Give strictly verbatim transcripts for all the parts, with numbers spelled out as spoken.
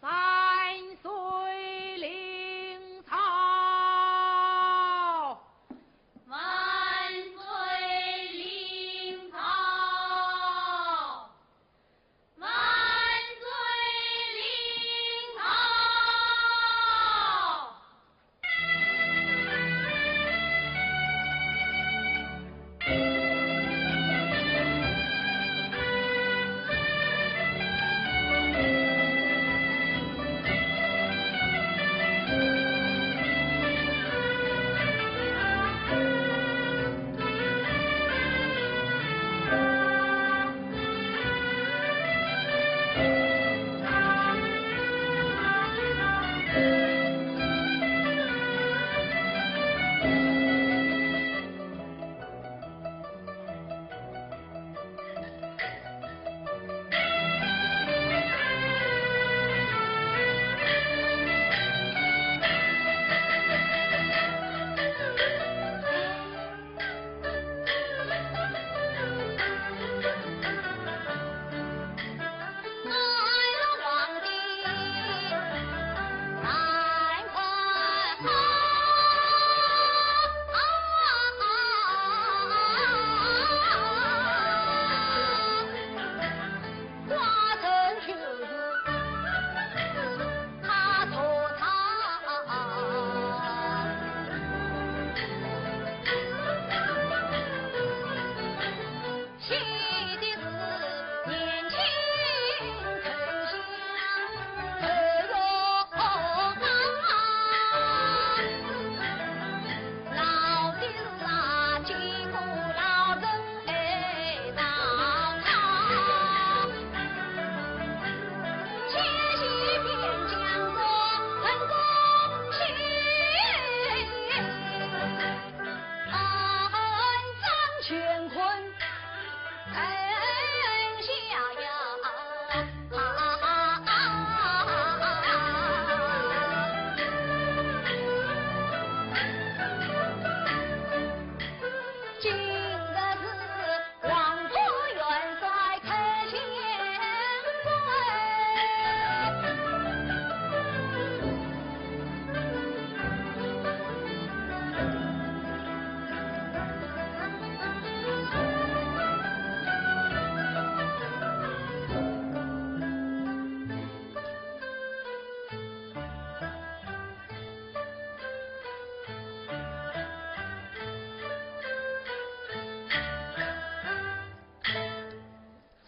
万岁临朝！万岁临朝！万岁临朝！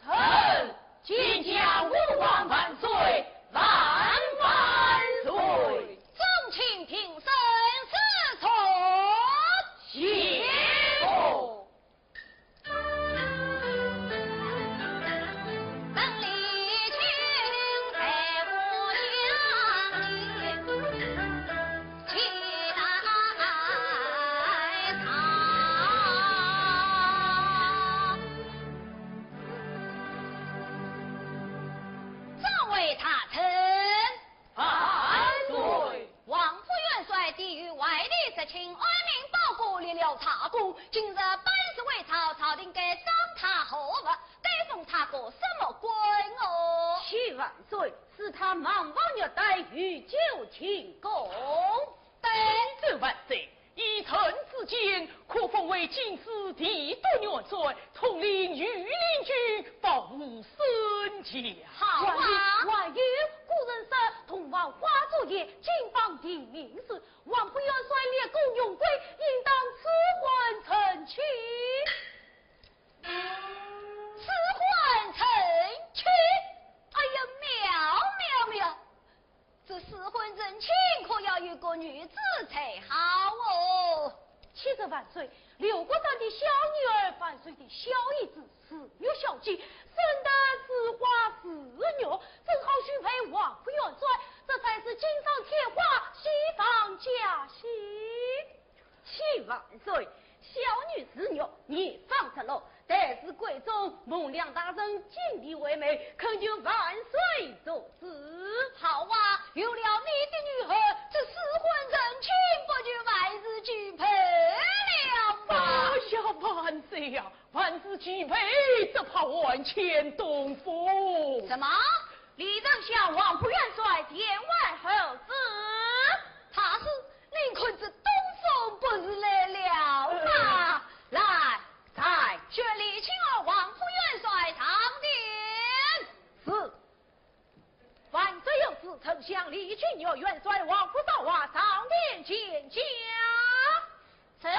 臣见驾，吾皇万岁，万万岁！众卿平身，侍从谢过。众位大臣，万岁！王府元帅抵御外敌入侵，安民保国，立了大功。今日班师回朝，朝廷该赏他何物？该封他个什么官哦？启万岁，赐他蛮王玉带御酒庆功。对。万岁万岁！依臣之见，可封为京师提督元帅，统领御林军，保护圣驾。好啊！还有，还有，古人说，洞房花烛夜，金榜题名时，王府元帅立功荣归，应当赐婚成亲。 赐婚成亲？哎呀，妙，妙，妙！这赐婚成亲可要有个女子才好哦。启奏万岁，刘国丈的小女儿，万岁的小姨子，紫玉小姐，生得似花似玉，正好许配王府元帅，这才是锦上添花，喜上加喜。 启万岁，小女紫玉年方十六，但是闺中蒙两大人金殿为媒，恳求万岁做主。好啊，有了你的女儿，这赐婚成亲不就万事俱备了吗？哎呀，万岁呀，万事俱备，只怕万千东风。什么？ 李丞相，王府元帅殿外候旨。他是，您看这东风不是来了吗？来，在。宣李卿儿王府元帅上殿。是。万岁有旨，丞相李君玉元帅王府少华上殿见驾。臣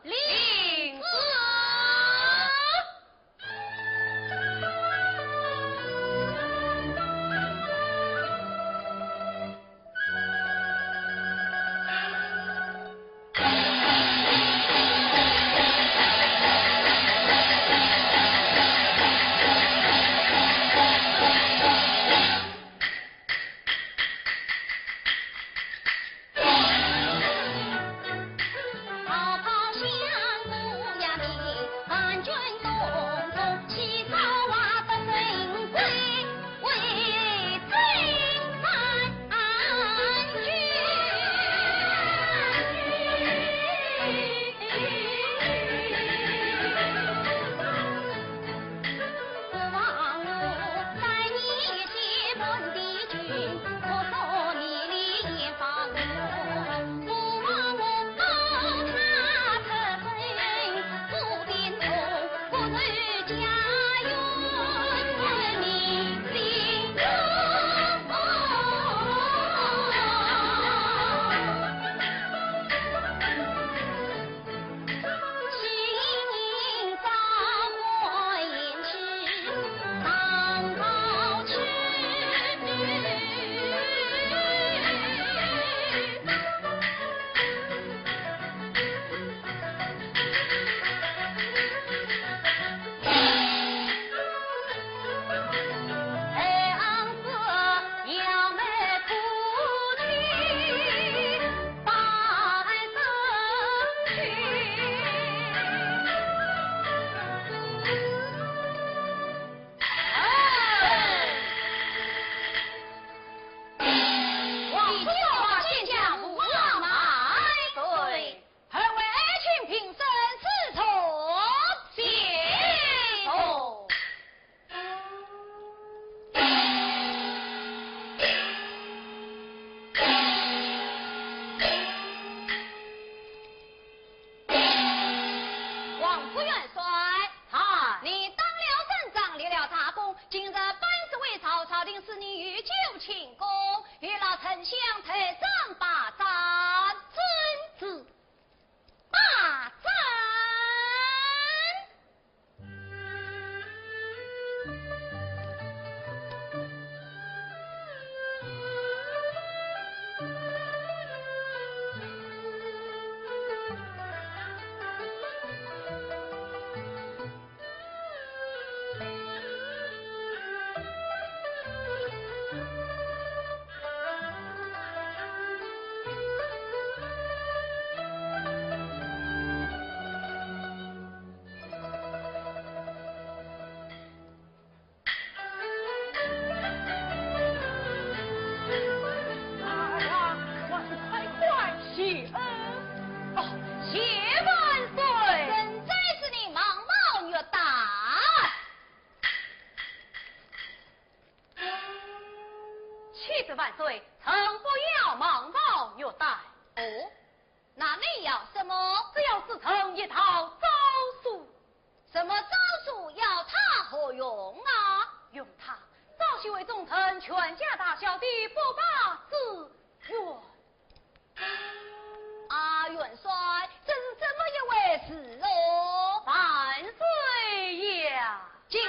领旨。王府元帅，在。你当了省长，立了大功，今日班师回朝，朝廷赐你御酒庆功，与老丞相退朝拜见。臣全家大小的不报之冤。啊，元帅，这是怎么一回事哦？万岁爷！讲。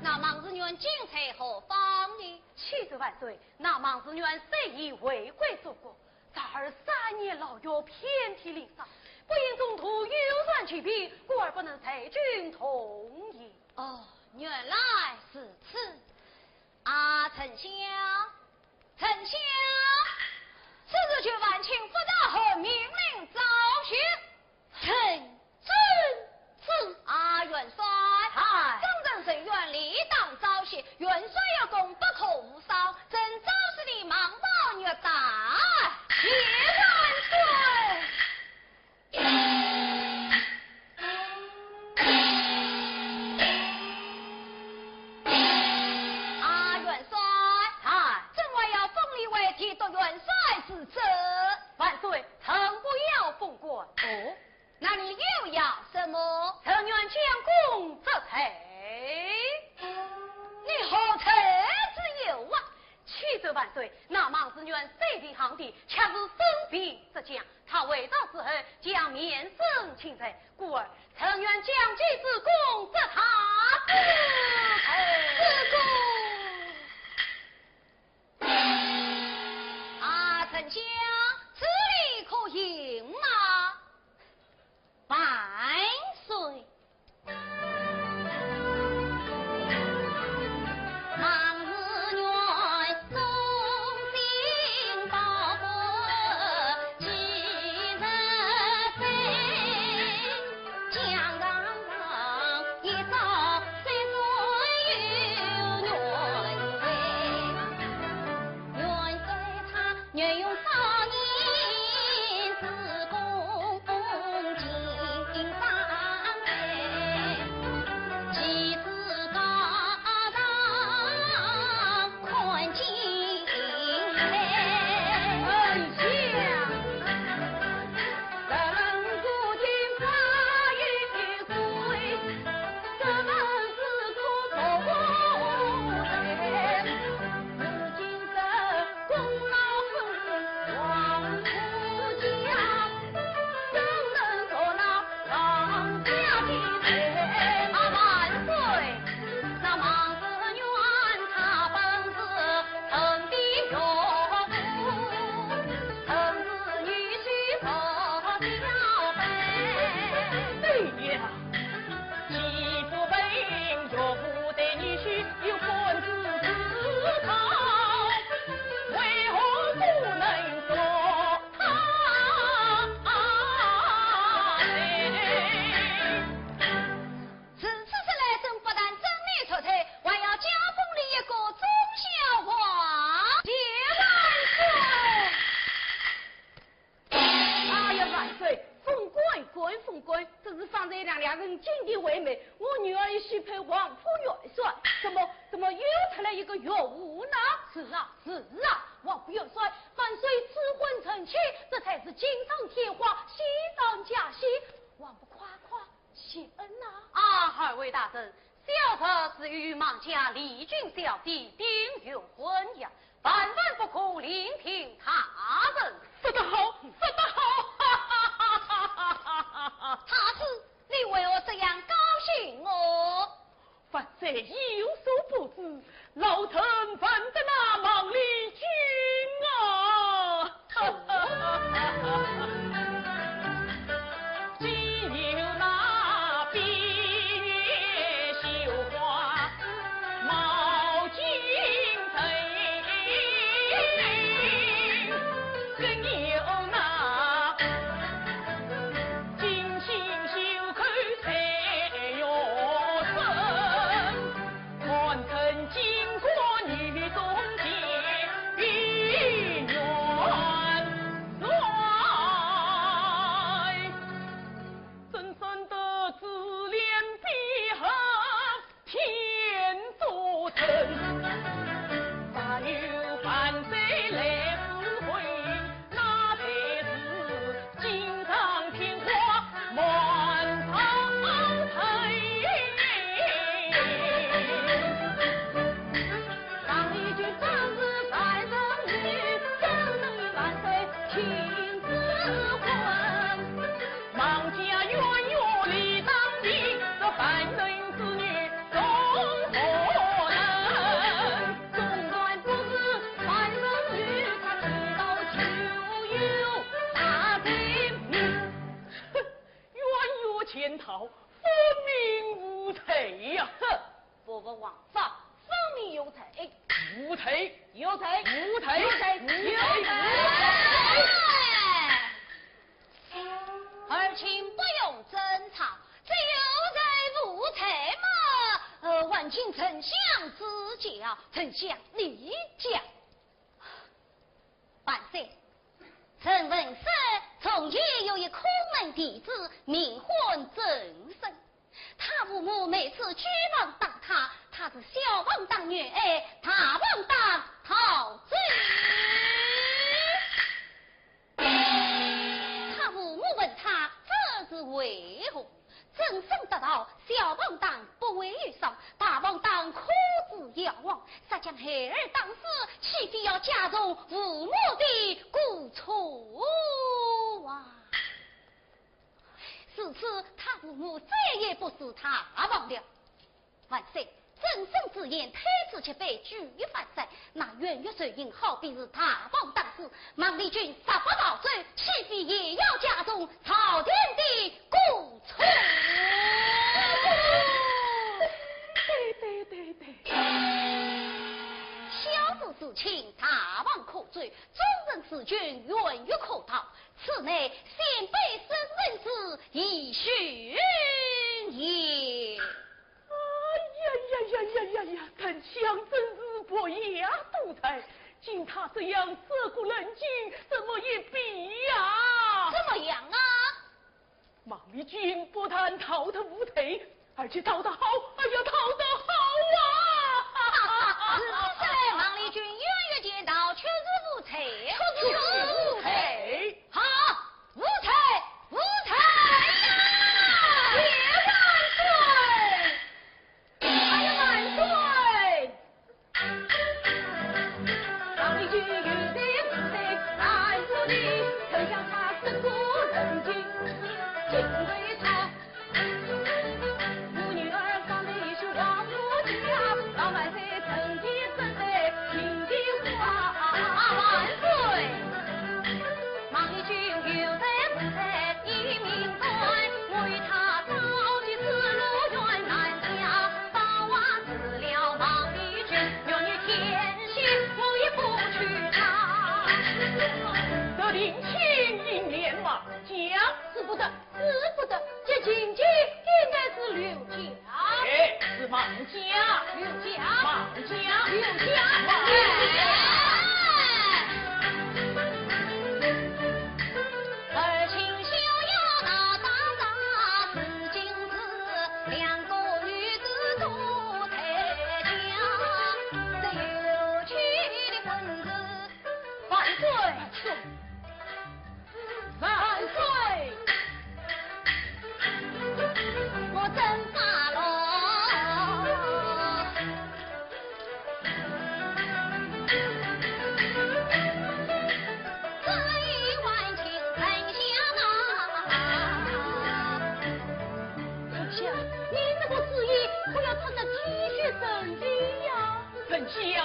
那孟士元今在何方呢？启奏万岁，那孟士元虽已回归祖国， 然而三年牢狱遍体鳞伤，不幸中途有染疾病，故而不能随军同行。哦，原来如此。啊，丞相，丞相，此事全万卿不得好，命令昭雪。 臣遵旨。啊，元帅。在。圣人随愿理当昭雪，元帅有功不可无赏，朕昭雪你忙报玉带。谢万岁。啊，元帅。在。朕还要封你为提督元帅之职。万岁，臣不要封官。哦？ 那你又要什么？臣愿将功折罪。你何罪之有啊？启奏万岁，那孟士元虽是皇帝，却是生平之将。他回朝之后，将免生亲罪，故而臣愿将计之功，折他之罪。主公。 啊，丞相，这里可行吗？万岁。又出来一个岳父呢？是啊，是啊，王元帅，万岁赐婚成亲，这才是锦上添花，喜上加喜，还不快快谢恩呐？啊，二位大人，小侄是与孟家丽君小姐订约婚约，万万不可另聘他人。说得好，说得好，哈哈哈哈哈哈！太师，你为何这样高兴哦？ 万岁有所不知，老臣闻得那孟丽君啊，既有那闭月羞花冒金城，更有那 金星袖口赛月声，堪称巾帼女中间比元帅。真正的自怜比合 天作证，哪有万岁来赐婚，那才是锦上添花满堂彩。孟丽君本是凡人女，怎能与万岁亲赐婚？ 孟家冤冤理当平，这凡人之女从何能？纵然不是凡人女，她知道就有大才名。哼，冤冤潜逃，分明无才呀！哼， 不服王法，分明有才。无才，有才，无才，有才，有才。儿臣不用争吵，这有才无才嘛，呃，还请丞相指教，丞相你讲。 万岁，臣闻说从前有一孔门弟子，名唤曾参。他父母每次举房打他，他是小房当女儿，大房当逃走。他父母问他这是为何， 曾参答道：小房当不会有伤，大房当可治妖王。若将孩儿打死，岂非要加重父母的过错啊？自此，他父母再也不是大房了。万岁， 曾参之言，推辞却被举凡山，那冤冤仇仇好比是大房当时，孟丽君若不逃走，岂非也要加重朝廷的过错？对对对对。小子自清，大房可追，忠臣自君，冤冤可逃，此乃先辈圣人之遗训也。 哎呀呀呀呀呀呀！丞相真是博雅多才，经他这样说古论今，怎么一比呀？怎么样啊？孟丽君不但逃得无才，而且逃得好，哎呀，逃得好啊！如此说来，孟丽君冤冤潜逃，确实无才，确实无才。好， 无才，无才呀！谢万岁！哎呀，万岁！啊，万岁！这定亲应连马家。使不得，使不得，这亲亲应该是刘家。哎，是孟家。刘家。孟家。刘家。孟家。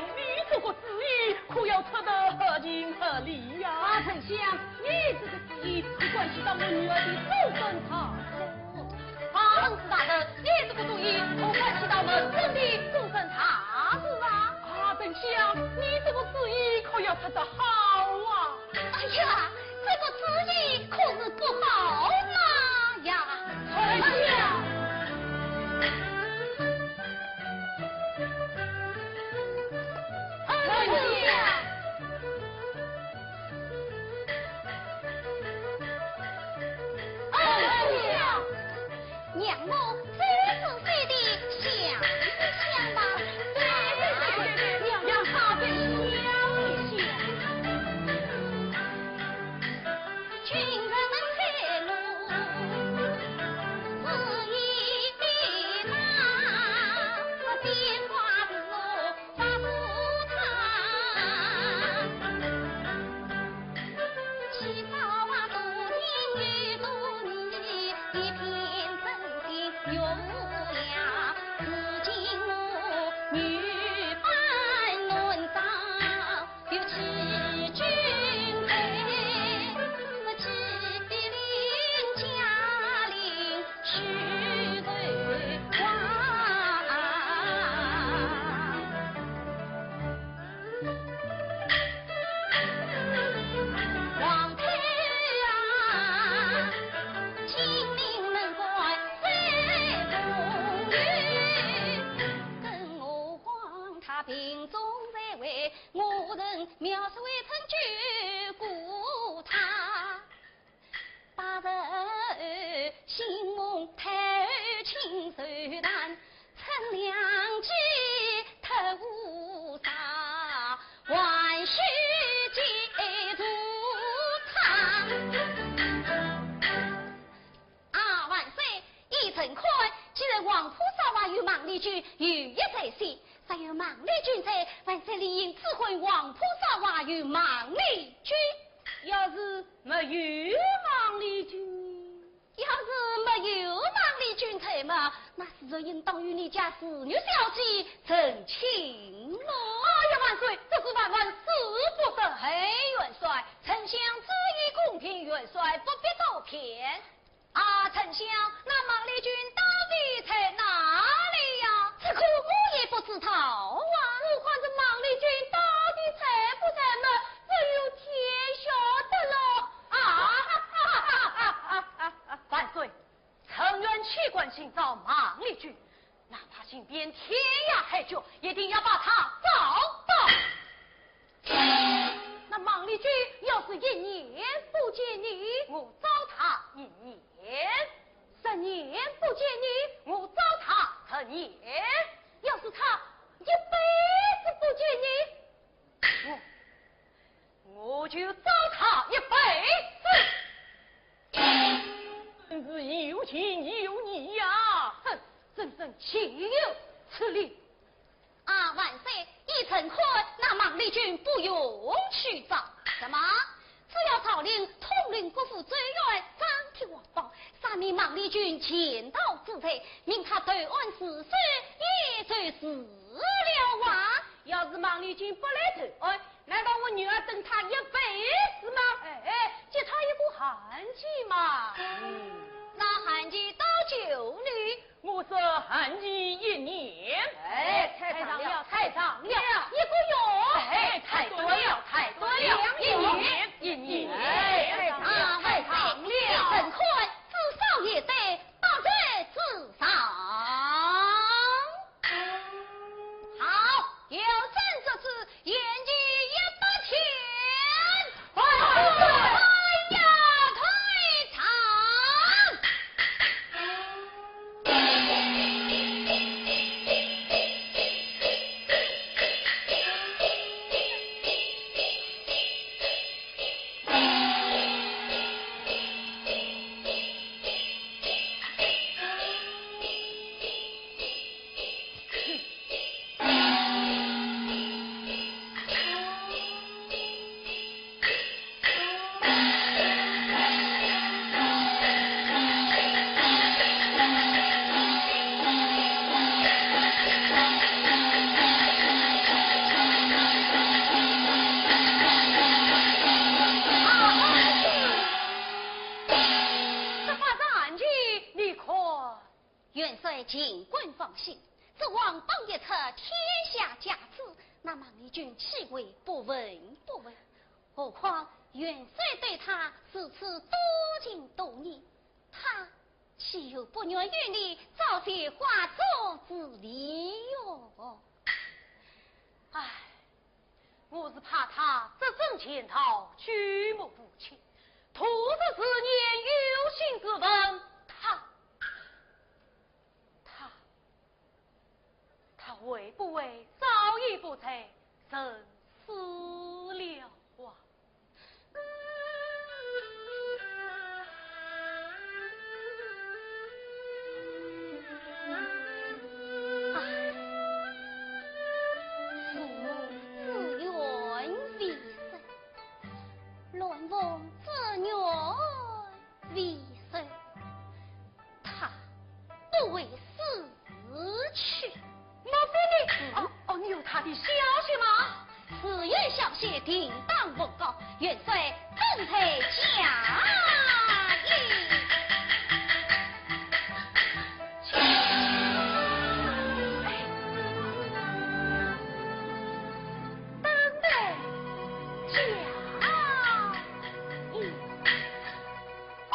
你这个主意可要出得合情合理呀。啊，丞相，你这个主意可关系到我女儿的终身大事。啊，恩师大人，你这个主意可关系到门生的终身大事啊。啊，丞相，你这个主意可要出得好啊。哎呀，这个主意可是不好拿呀。丞相。 娘，我这是谁的想一想吧。对对对对对，娘娘她得想一想。 啊，万岁！依臣看，既然黄埔少华与孟丽君有约在先，若有孟丽君在，万岁理应赐婚黄埔少华与孟丽君。要是没有孟丽君？ 要是没有孟丽君在嘛，那自然应当与你家侍女小姐成亲喽。哎呀，万岁，这是万万使不得。哎，元帅，丞相主意公平，元帅不必多辩。啊，丞相，那孟丽君到底在哪里呀？这个我也不知道啊。我看这孟丽君到底在不在嘛，只有天晓得了。啊！万岁， 臣愿弃官寻找孟丽君，哪怕行遍天涯海角，一定要把她找到。那孟丽君要是一年不见你，我找她一年；十年不见你，我找她十年；要是她一辈子不见你，我 我就找她一辈子。真是有情有义呀！哼，真正岂有此理！啊，万岁，依臣看，那孟丽君不用去找。什么？只要朝廷统领各府专员，张贴皇榜，赦免孟丽君潜逃之罪，命她投案自首，也就是 是了哇。要是孟丽君不来投案，难道我女儿等她一辈子吗？哎，给她一个限期嘛。嗯，那限期多久呢？我说限期一年。哎，太长了，太长了，一个月。哎，太短了，太短了，一年，一年。哎，太长了，啊，太长了。臣看，至少也得八日之上。 好，有朕这次限期一百天。万岁！哎呀，退场！尽管放心，这王榜一出，天下皆知，那孟丽君岂会不闻不问？何况元帅对她如此多情多义，她岂有不愿与你早些花烛之理哟？唉，我是怕她执政潜逃，举目不清，徒是自念有心之问，她，她，她会不会早已不在人世了啊？ 啊，父母之冤未伸，乱凤之冤未伸，她不会死去。莫非你……嗯。哦，哦，你有她的消息吗？自有消息，定当奉告，元帅正在驾诰。哎，等待驾诰。哦。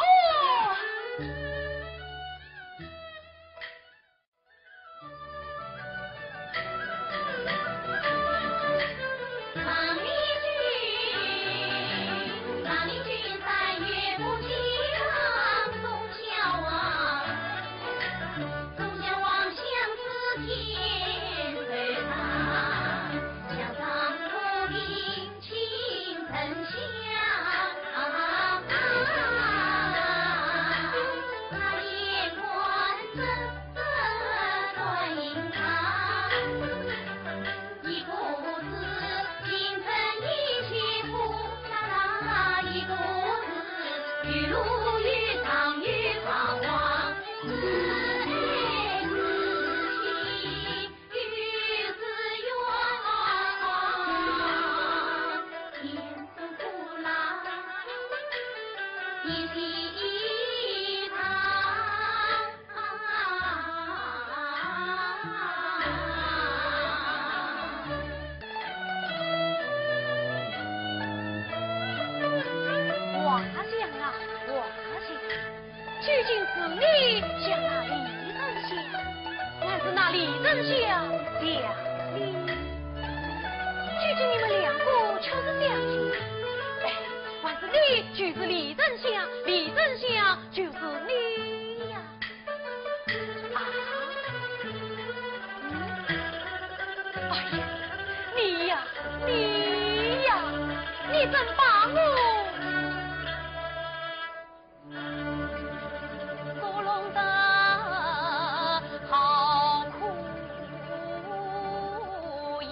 王相啊，王相，究竟是你相那李丞相，还是那李丞相相你？究竟你们两个却是相亲，哎，还是你就是李丞相，李丞相就是你呀？ 啊？嗯？哎呀，你呀，你呀，你真把我捉弄得好苦也。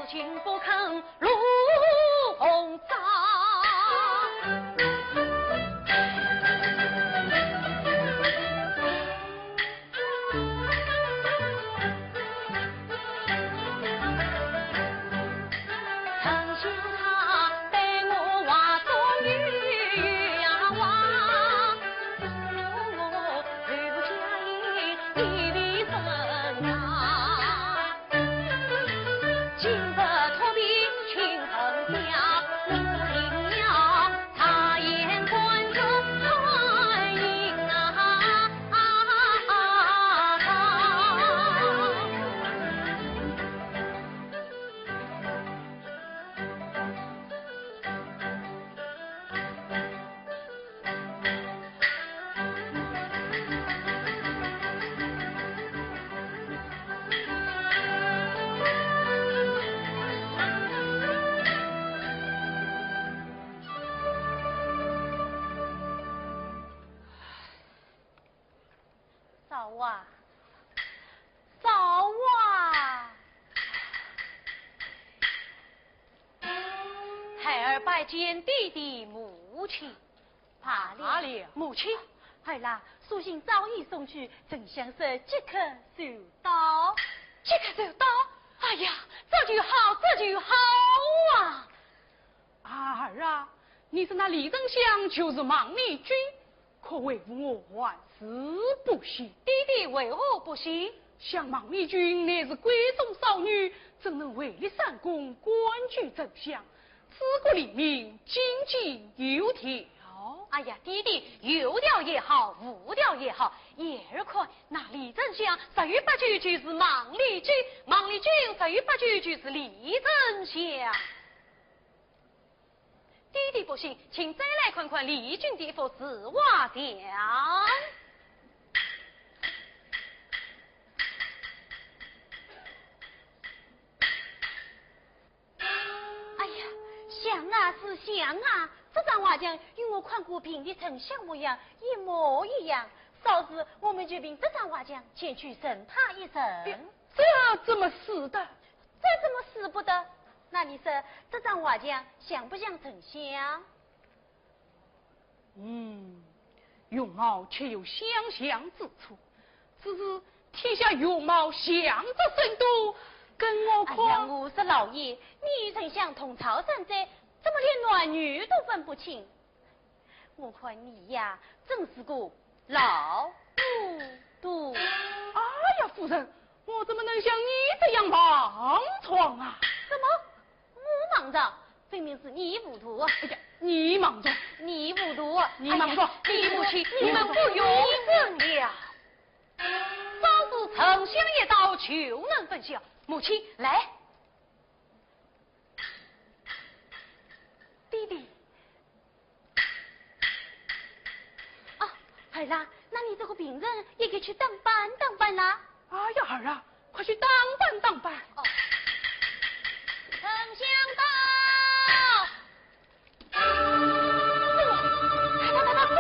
竟不肯露红妆。曾想他待我话中有话，只说我后嫁也一味忍耐。 今日托别亲朋家，我定要察言观色，欢迎啊！嫂啊，嫂啊！孩儿拜见爹爹母亲。 罢了。罢了。母亲。儿啦，书信早已送去，丞相说即刻就到。即刻就到？哎呀，这就好，这就好啊！儿啊，你说那李丞相就是孟丽君，可为父我还是不信。爹爹为何不信？想孟丽君乃是闺中少女，怎能位列三公，官居丞相？ 治国理民，井井有条。哎呀，爹爹，有条也好，无条也好，眼儿看，那李丞相十有八九就是孟丽君，孟丽君十有八九就是李丞相。爹爹不信，请再来看看李君的一幅字画像。 哎呀，像啊是像啊，这张画像与我看过凭的丞相模样一模一样。稍时我们就凭这张画像前去审他一审。这怎么使得？这怎么使不得？那你说这张画像像不像丞相？ 嗯，容貌确有相像之处，只是天下容貌相之甚多，跟我看。哎呀，我说老爷，你与丞相同朝三载，怎么连男女都分不清？我看你呀，真是个老糊涂。哎呀，夫人，我怎么能像你这样莽撞啊？什么？ 我莽撞，分明是你糊涂。哎呀，你莽撞。你糊涂。你莽撞。哎呀，你母亲，你们不用争了。稍时丞相一到，就能分晓。母亲，来。爹爹。 啊，儿啊，那你这个病人也该去打扮打扮啦。哎呀，儿啊，快去打扮打扮。哦。丞相到。怎么？他，他，他，他，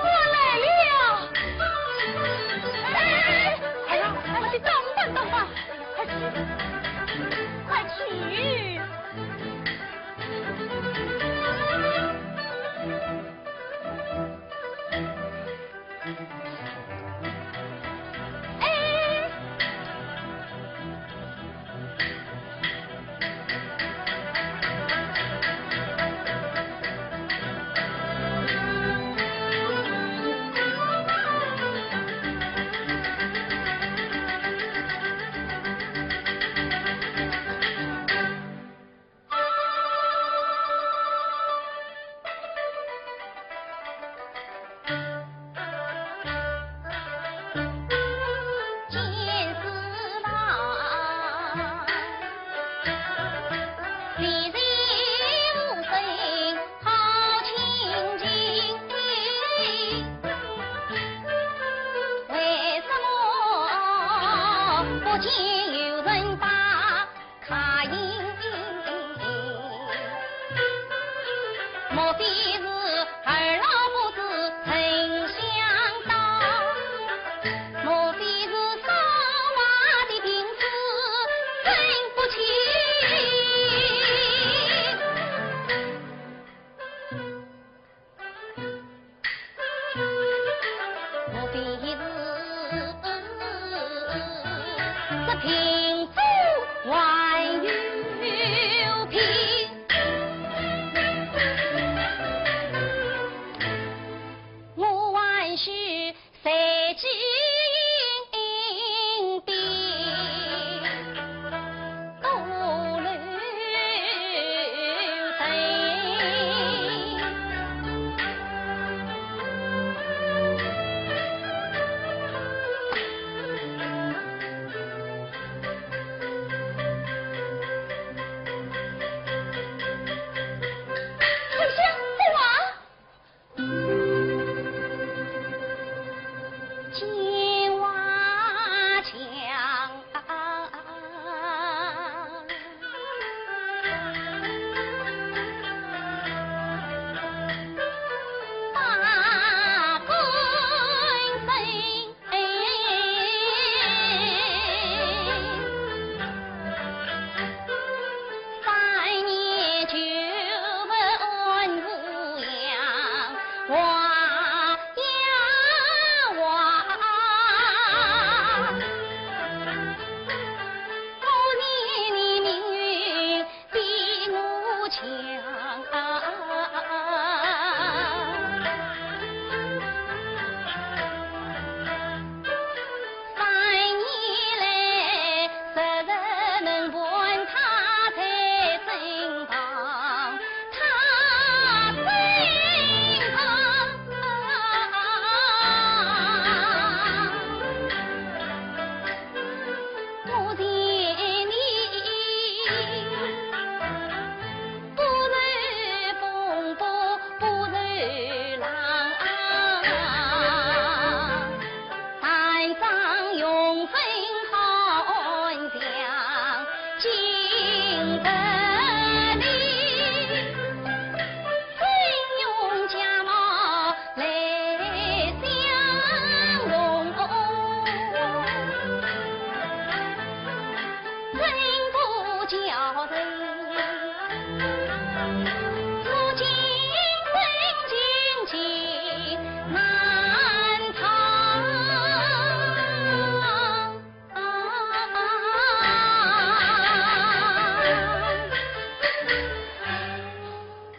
他来了。哎，儿啊，快去打扮打扮，快去，快去。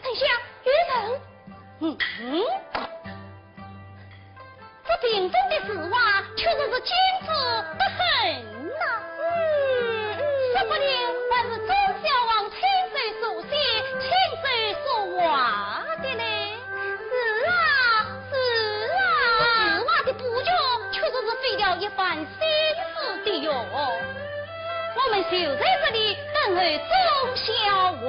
丞相，有人。嗯嗯。这瓶中的字画，确实是精致得很呐。嗯嗯。说不定还是周孝王亲手书写、亲手书画的嘞。是啊，是啊。字画的布局，确实是费了一番心思的哟。我们就在这里等候周孝王。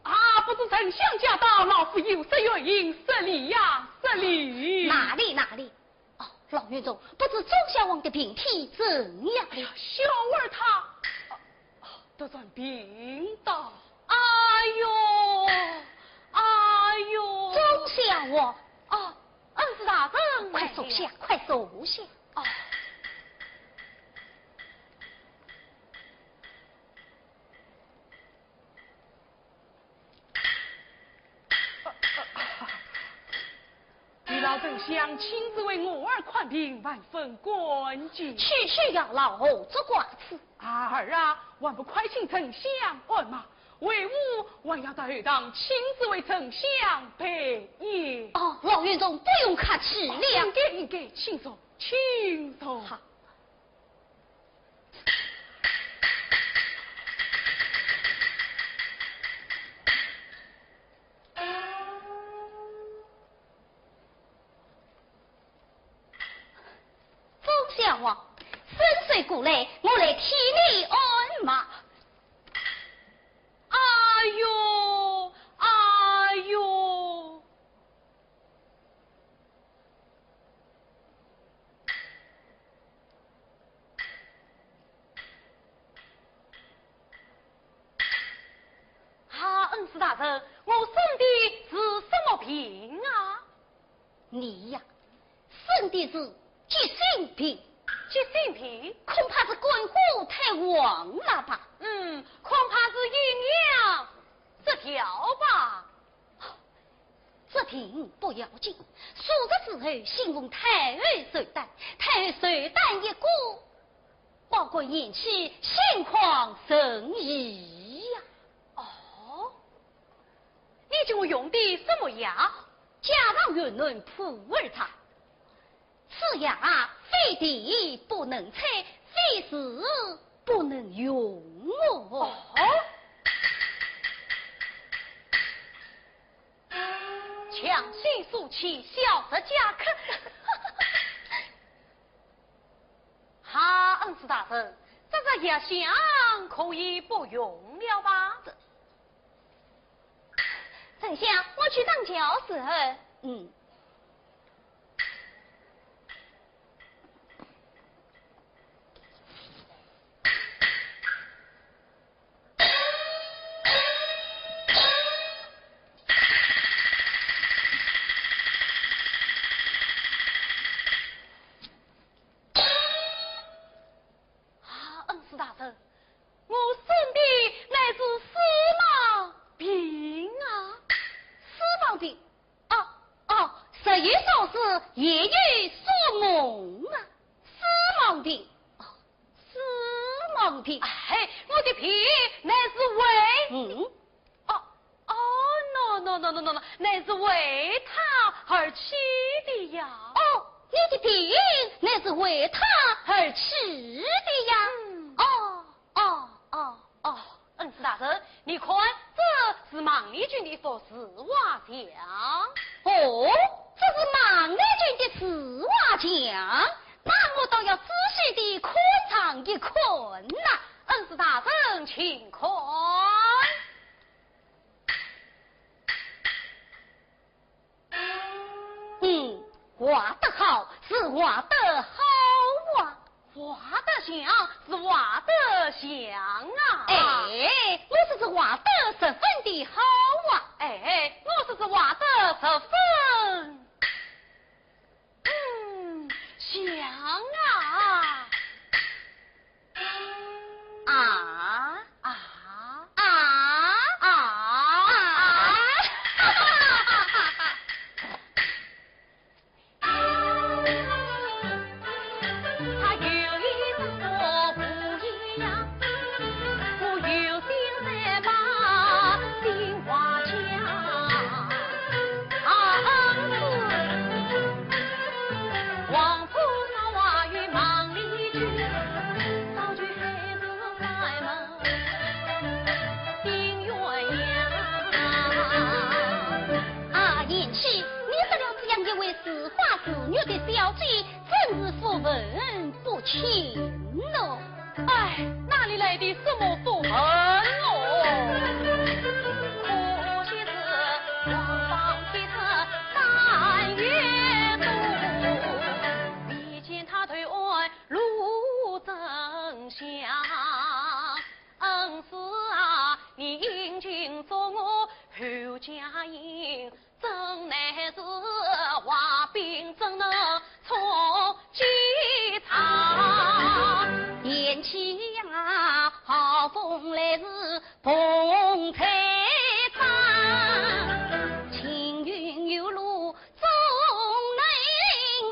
啊，不知丞相驾到，老夫有失远迎，失礼呀，失礼。哪里哪里。哦，老院中，不知周孝王的病体怎样了？哎呀，小儿他，啊，啊，突然病倒。哎呦，哎呦。周孝王。啊，恩师大人。快坐下，快坐下。啊。 你老丞相亲自为我儿看病，万分感激。区区药老，何足挂齿。啊，儿啊，还不快请丞相按脉，为父还要到后堂亲自为丞相备药。哦，老院中不用客气了。应该，应该，请坐，请坐。好。 周孝王，伸手过来，我来替你按脉。哎呦，哎呦！ 啊，恩师大人，我生的是什么病啊？你呀，生的是急性病。急性病？恐怕是肝火太旺了吧？嗯，恐怕是营养失调吧。 这病不要紧，数日之后，先奉太后寿丹，太后寿丹一过，保官延期，心旷神怡呀。哦，你给我用的什么药？家常云南普洱茶。 此药啊，非地不能采，非时不能用哦。哦？强行说起，小侄家可……哈，恩师大人，这个药箱可以不用了吧？这…… 丞相，我去当轿子。嗯。啊，恩师大人， 我生的乃是丝盲病啊。丝盲病？哦，哦，日有所思，夜有所梦啊。丝盲病，哦，丝盲病。哎，我的病乃是为……嗯？ 哦，哦，喏，喏，乃是为他而起的呀。哦，你的病乃是为他而起的呀。嗯。哦，哦，哦，哦，恩师大人，你看，这是孟丽君的一幅字画像。哦，这是孟丽君的字画像，那我倒要仔细地看上一看呐。恩师大人，请看。 嗯，画得好，是画得好啊。画得像，是画得像啊。哎，我说是画得十分的好啊。哎，我说是画得十分，嗯，像啊。啊，啊，啊，啊，啊。他有一种不一样，我有心才把心话讲。啊，王婆说话与忙里去，早就还是在忙。 心鸳鸯。啊，贤妻，你得了这样一位似花似玉的小姐，真是福分不浅哦。哎，哪里来的什么福分哦？可惜是王方的三月多，未见他投案露真相。 恩师啊，你应尽做我后家人，怎奈是话柄怎能触及他？贤妻呀，好风来时风吹长，青云有路总能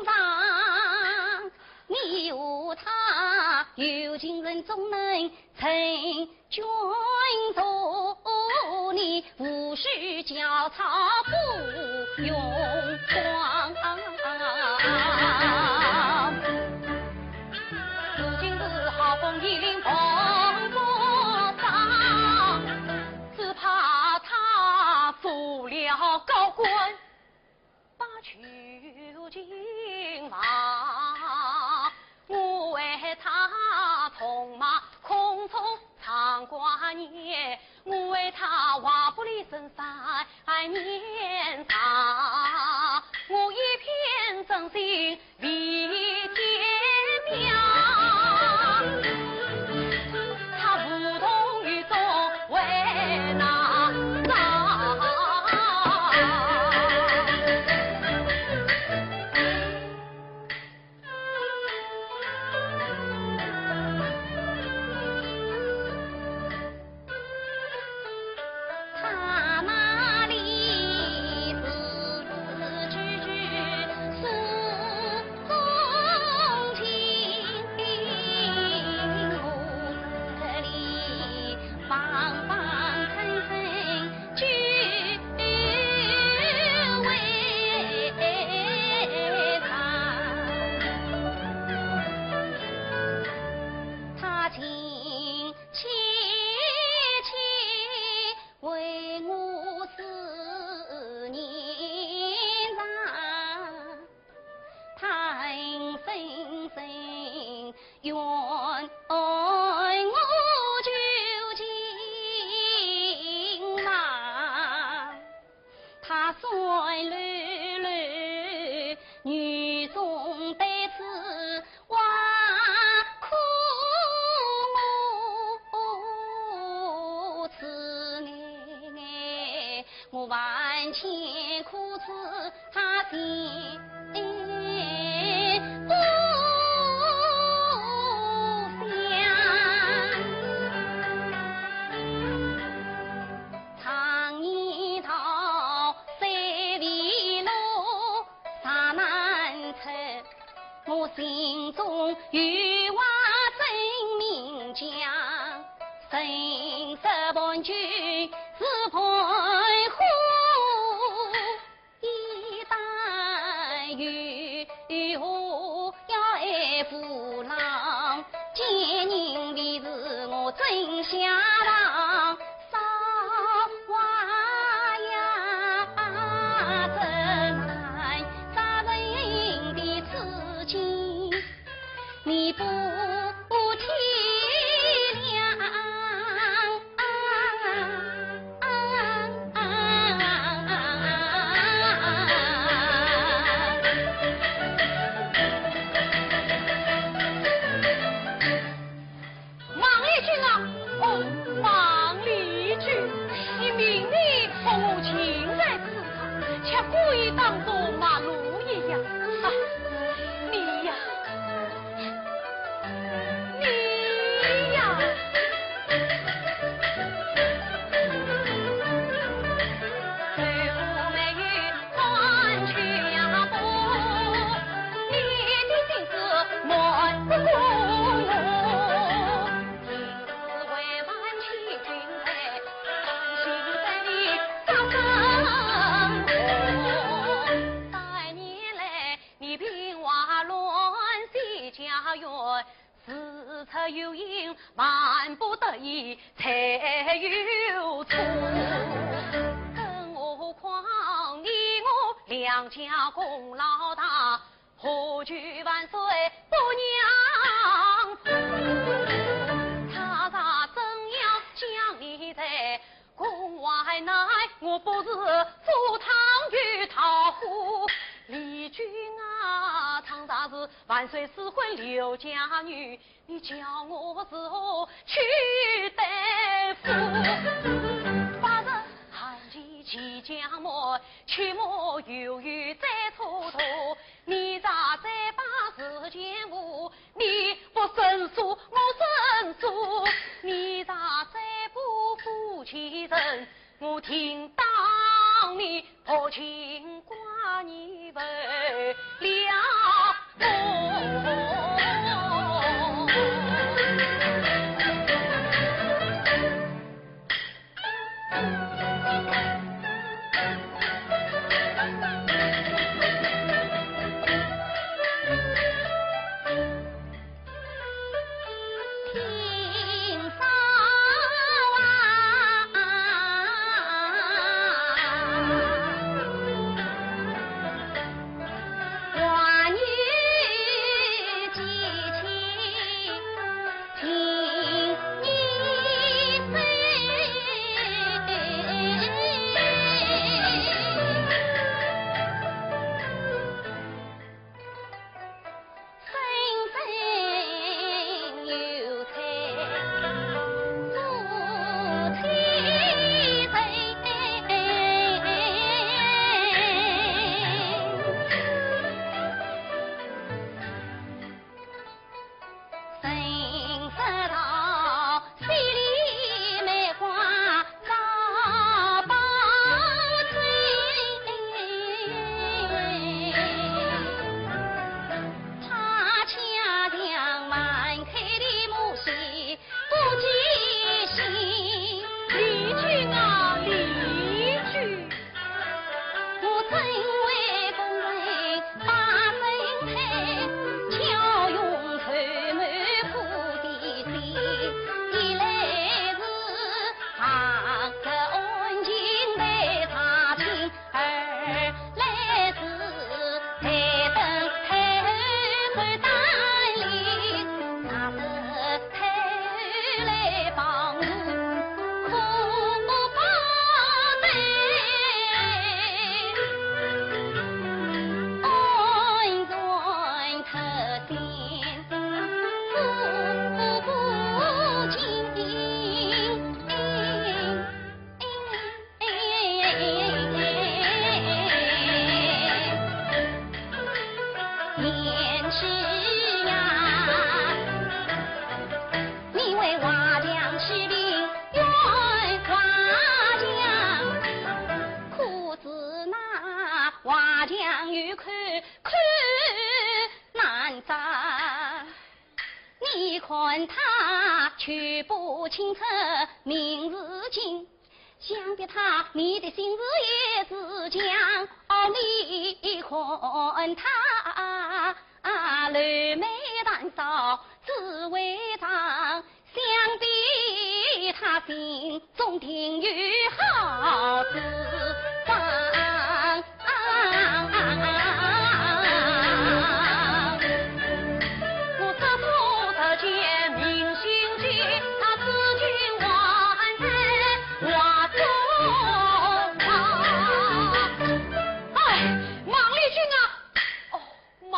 上。 你和他有情人总能成眷属，你无需焦躁不用慌。如今是好风已临风波上，只怕他做了高官 把求情忘，我为他痛骂空中唱寡言，我为他话不离身三年长，我一片真心 未见面，他无动于衷为哪桩？他情切切为我思念长，他恨深深怨我旧情郎。 他酸溜溜，女中对此话苦我痴呆呆，我万千苦楚他心不 常言道，三味路上难出，我心中有话真明讲，人说伴君是伴虎。 一旦有要爱父郎，奸人未是我真相郎。少华呀，怎奈杀人的痴情，你不体谅。家园，事出有因，万不得已才有错。更何况你我两家功劳大，何惧万岁不让步？他若真要将你在， 宫外奈我不是赴汤蹈火。李君啊，倘若是万岁赐婚刘家女，你叫我如何去对付？八十寒气即将满，切莫犹豫再蹉跎。你若再把事前误， 你不申诉，我申诉。你若再不负其人，我定当你薄情寡义，为了我。李君啊，李君。 你看他举步青春明如镜，想必他你的心事也是强。哦，你看他柳眉淡扫紫微妆，想必他心 中定有好之望。我这次得见明星记，他至今还在画中啊。哎，孟丽君啊，哦，孟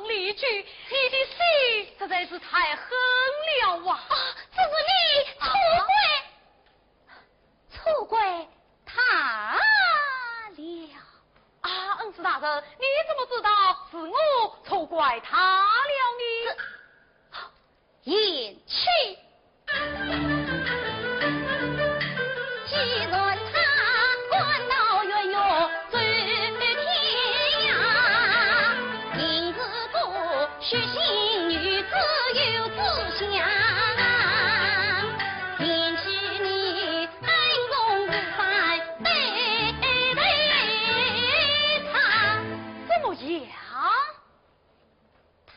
丽君，你的心实在是太狠了啊！啊，这是你错怪。啊？ 错怪他了。啊，恩师大人，你怎么知道是我错怪他了呢？这，贤妻。既然他官到鸳鸯走天涯，定是个血性女子有志向。贤妻你 恩重如山，对待他。怎么样？他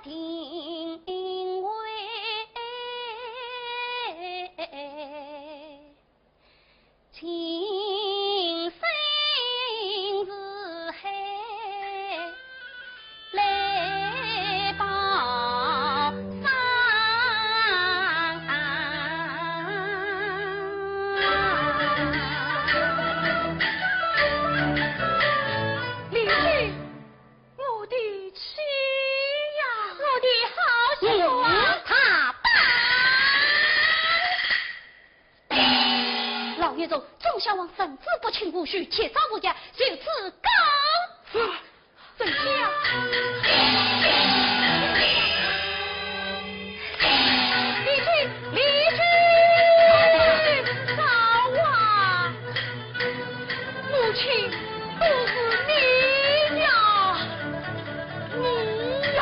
定为情深似海来报伤。李治，我的妻呀！我的好媳妇啊！嗯，他爸。老祖宗，众小王神志不清，无需切杀无价，就此告辞。啊，怎样？李治，李治，早啊！ 母亲，都是你呀，你呀！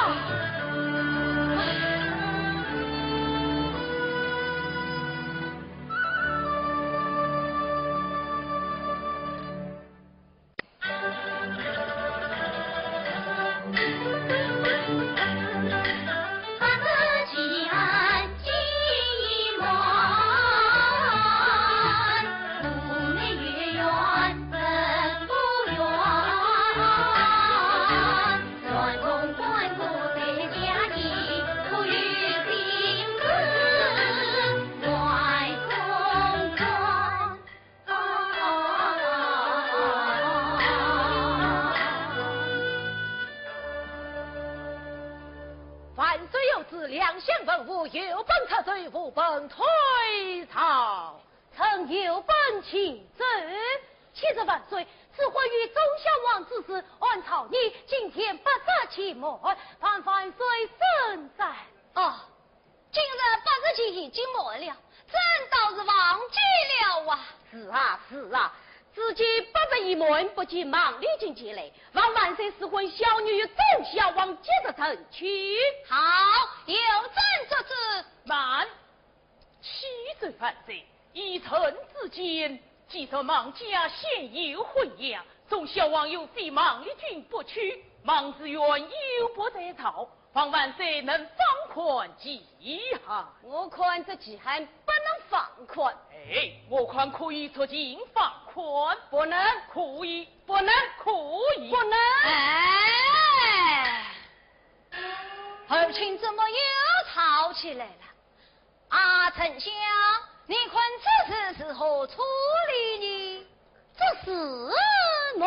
万岁有旨，两相文武有本掣奏，无本退朝。臣有本启奏。启奏万岁，此婚与众小王之事，按朝议，今天不得期满，烦万岁圣裁。哦， 今日八日期已经满了，朕倒是忘记了啊。是啊，是啊，只见八日已满，不见孟丽君前来，望万岁赐婚小女与众小王即日成亲。好，有朕做主。慢，启奏万岁，依朕之见，既然孟家现有婚约，众小王有非孟丽君不娶，孟氏原有不在朝， 望万岁能放宽期限。我看这期限不能放宽。哎，我看可以酌情放宽。不能。可以。不能。可以。不能。哎，二卿怎么又吵起来了？啊，丞相，你看这事如何处理呢？这事么，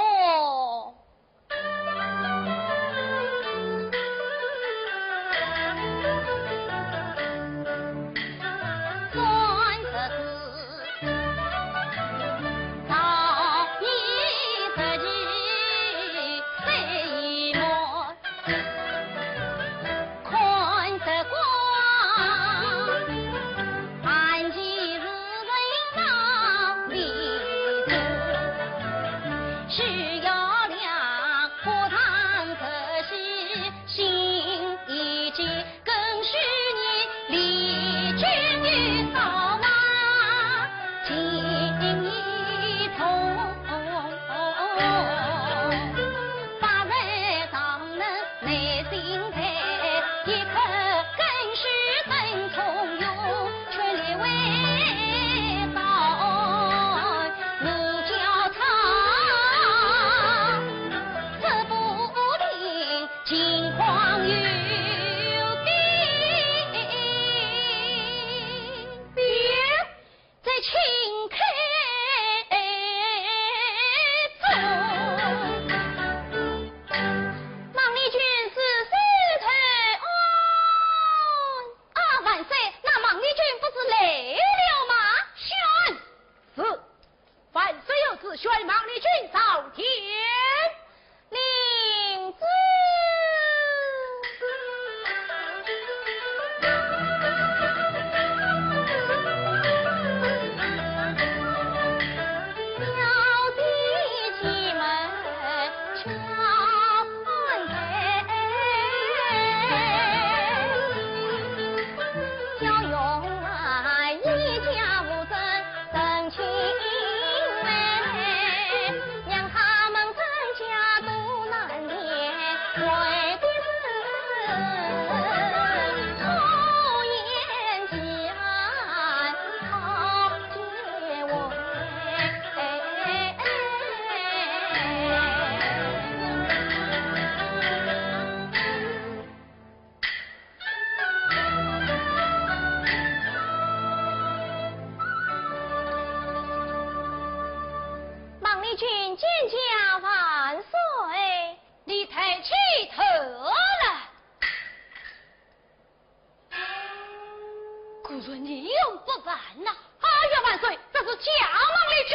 你又不办呐？哎呀，万岁，这是假冒的据。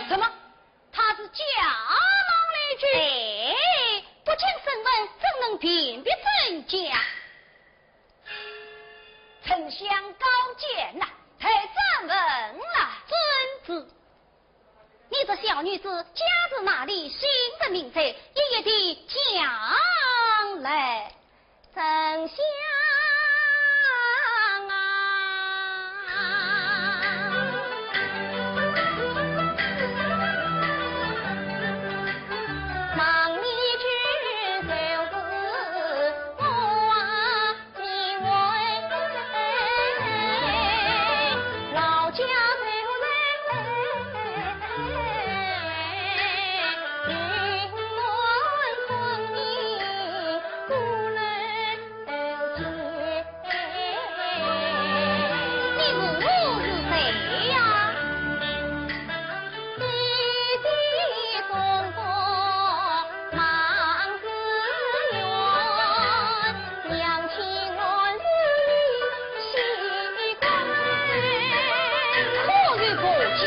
什么？他是假冒的据？哎，不经审问，怎能辨别真假？丞相高见呐，太转问了。遵旨。你这小女子家住哪里，姓甚名谁，一一地讲来。 丞相啊，望你救救我啊，因为老家在你是谁呀？可有个家？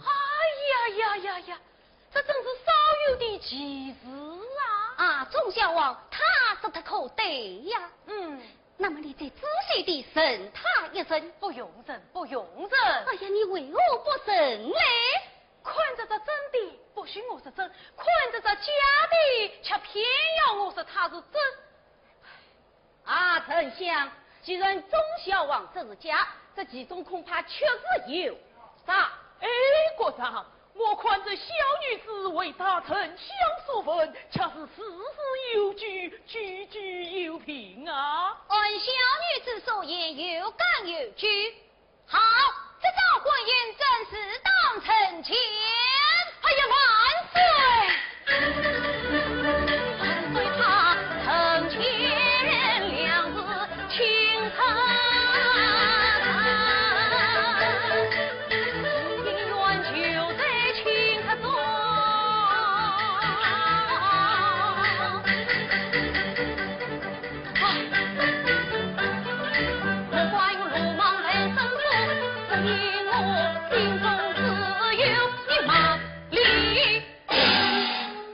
哎呀呀呀呀，这真是少有的奇事啊！啊，忠孝王，他说得可对呀。嗯。那么你再仔细地审他一审。不用审，不用审。哎呀，你为何不审嘞？看着这真的，不许我说真；看着这假的，却偏要我说他是真。 啊，丞相，既然忠孝王说是假，这其中恐怕确实有诈。哎，国丈，我看这小女子为大丞相所问，却是事事有据，句句有凭啊。按小女子所言，有根有据。 好，这桩婚姻正式当成亲。哎呀，万岁！万岁，他成亲两字清客，姻缘就在清客中。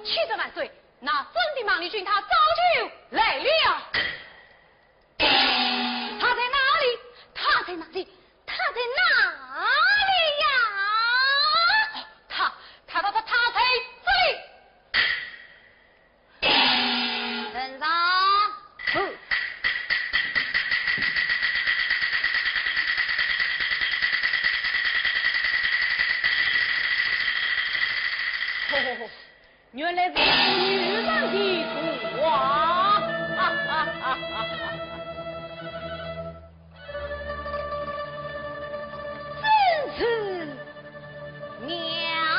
启奏万岁，那真的孟丽君她早就来了。她在哪里？她在哪里？她在哪里呀？她，她，她，她，她在这里。 呈上。是。哦，原来是女人的图啊！哈哈哈哈哈！ 真是妙啊！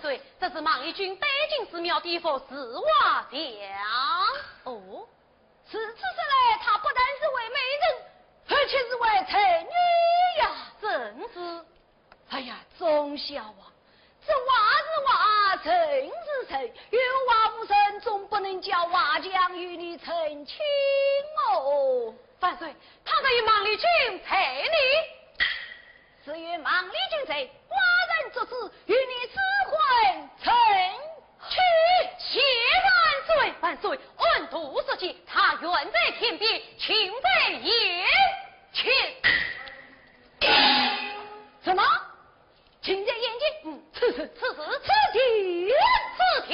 岁，这是孟丽君带进寺庙的一幅字画像。哦，如此说来，她不但是位美人，而且是位才女呀。正是。哎呀，众小王，这画是画，人是人，有画无人，总不能叫画像与你成亲哦。万岁，倘若与孟丽君在呢？ 只有孟丽君在，寡人做主与你赐婚成亲。谢万岁，万岁，安度社稷，她远在天边，近在眼前。什么？近在眼前？嗯，此事，此事，此地，此地。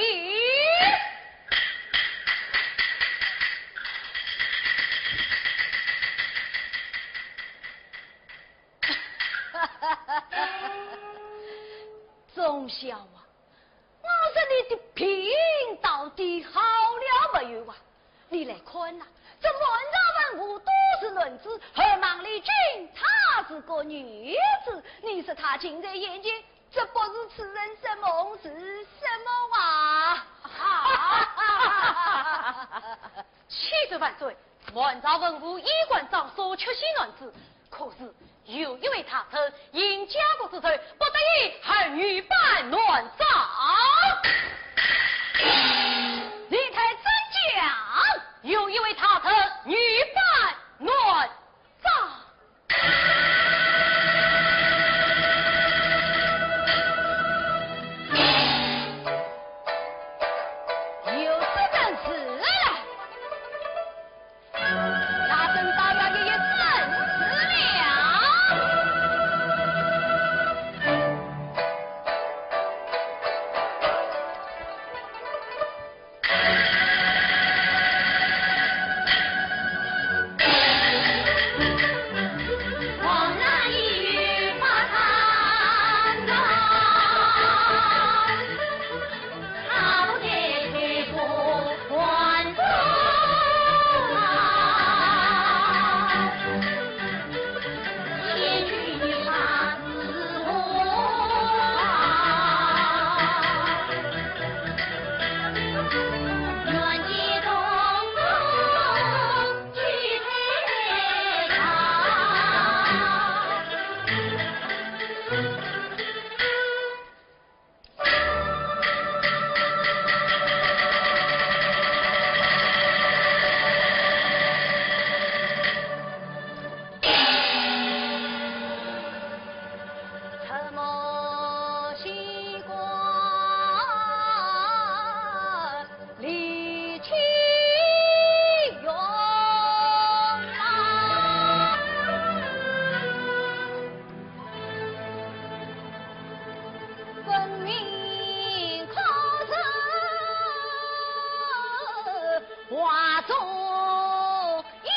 众小王，我说你的病到底好了没有啊？你来看呐，这满朝文武都是乱子，而孟丽君她是个女子，你说她近在眼前，这不是痴人说梦是什么啊？启奏万岁，满朝文武衣冠装束，却喜男子，可是有一位大臣因家国之罪，不得已而女扮男装。你待怎讲？有一位大臣女扮男装。 有这等事来，那真倒要一一正视了。 分明可是画中窈窕。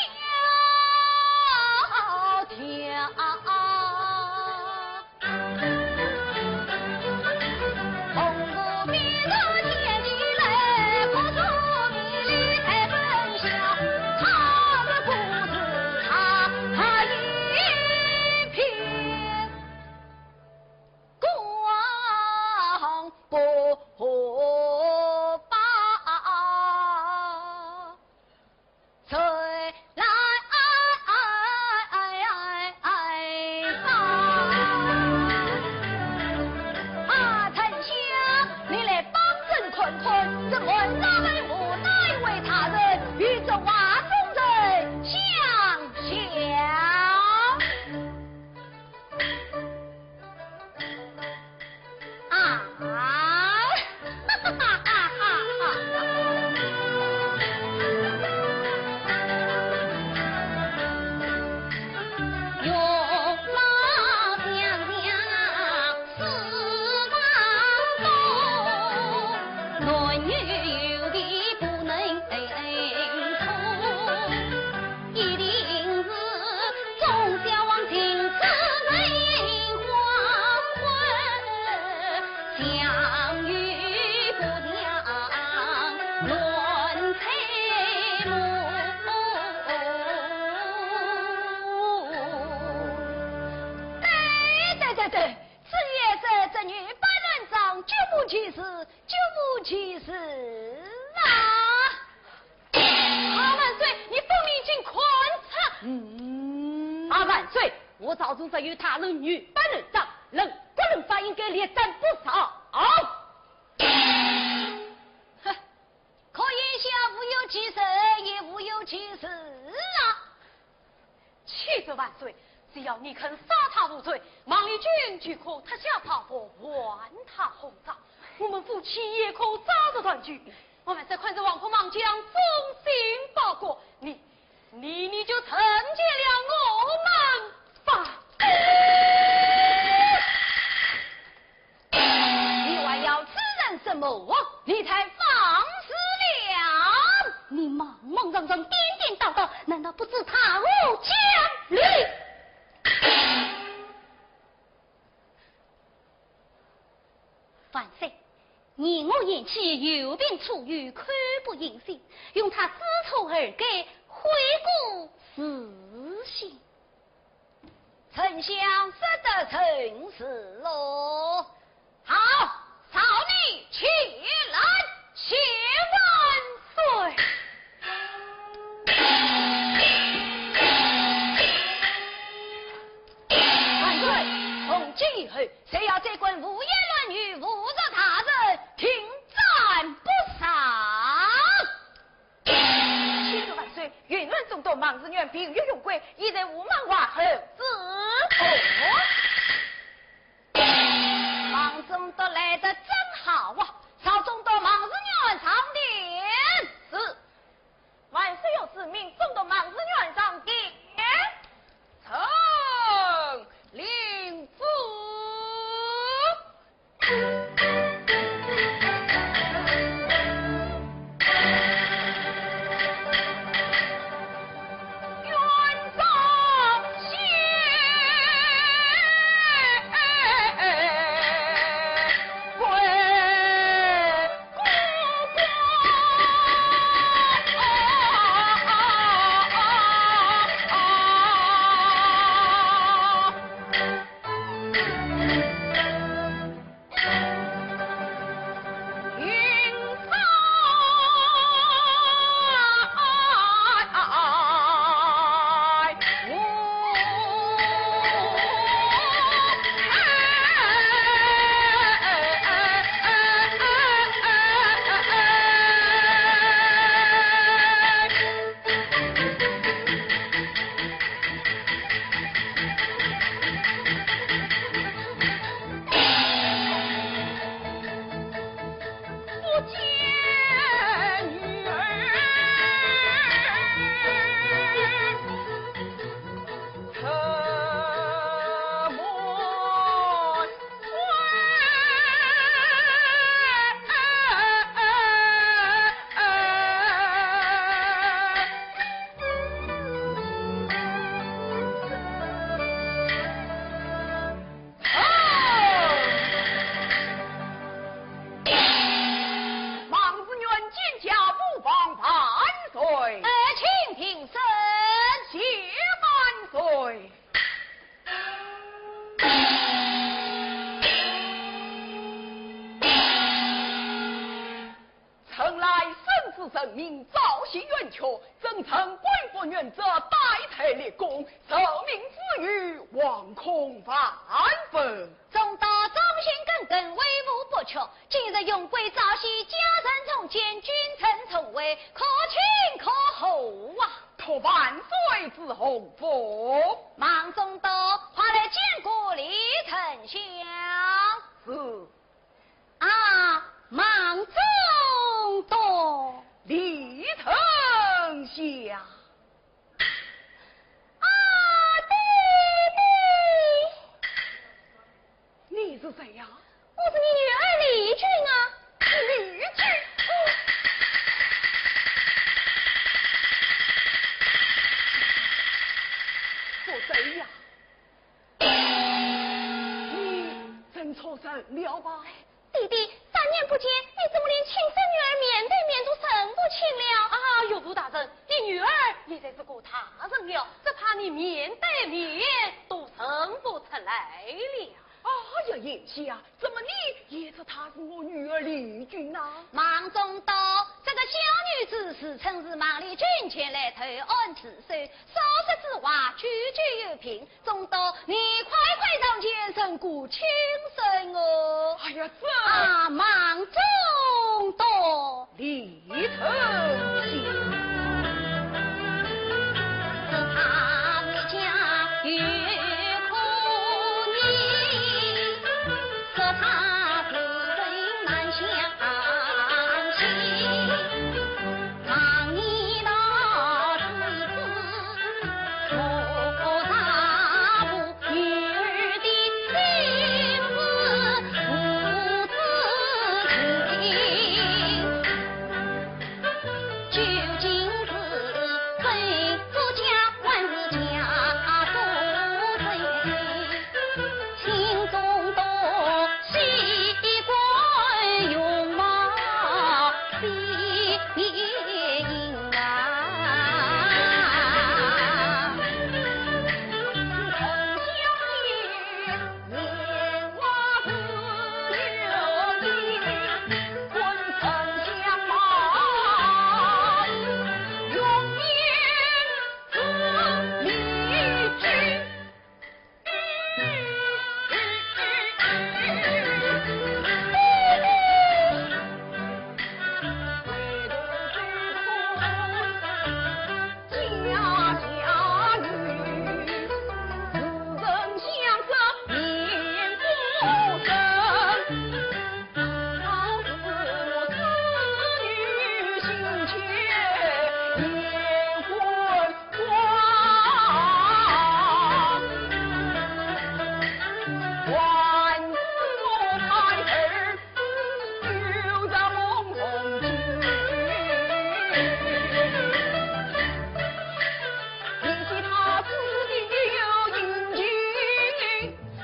谁来？啊，丞相，你来帮朕看看，这满朝文武哪一位大臣与这画中人相像？ 啊！对对对对， 只有这，这女扮男装，这么件事，这么件事啊！啊，万岁，你分明已经看穿。嗯。啊，万岁，我朝中只有大人女扮男装，论国论法应该列斩不饶。哼，可眼下无有其人，也无有其事啊。 启奏万岁，只要你肯赦他无罪，孟丽君就可脱下朝服，还他红妆。我们夫妻也可早日团聚。我们再看这王婆孟姜忠心报国，你，你，你就成全了我们吧。 你还要此人什么？你太放肆了！你莽莽撞撞，颠颠倒倒，难道不知他无讲理？万岁，你我贤妻有病初愈，口不应心，容他知错而改，悔过自新。 丞相说得甚是哦。好，少你起来，谢万岁。万岁，从今以后，谁要再敢胡言乱语，侮辱大人，定斩不赦。 启奏万岁，云南总督孟士元病愈凶归，已在午门外候旨。哦，孟总督来得正好啊，召总督孟士元上殿。是。万岁有旨，命总督孟士元上殿。臣领旨。 孟士元见驾不妨万岁。呃，请平身。谢万岁。 臣乃圣旨圣明，昭雪圆缺，朕乘官复原则，戴罪立功，受命之余，惶恐万分。总督忠心耿耿，威武不屈，今日荣归昭雪，家人重建，君臣重会，可庆可贺啊！托万岁之洪福。孟总督，快来见过李丞相。是。 啊，孟总督。李丞相。啊，爹爹。你是谁呀？我是你女儿丽君啊。丽君？不对呀， 你认错人了吧？爹爹，三年不见，你怎么连亲生女儿面对面都认不清了？啊，岳父大人，你女儿也在这个大人了，只怕你面对面都认不出来了。哎呀，贤婿啊，怎么你也说她是我女儿丽君呐？孟中道，这个小女子自称是孟丽君，前来投案自首，所说之话句句有凭，中道你快快上前，成个亲生哦。哎呀，这……啊，孟中道。 李成新。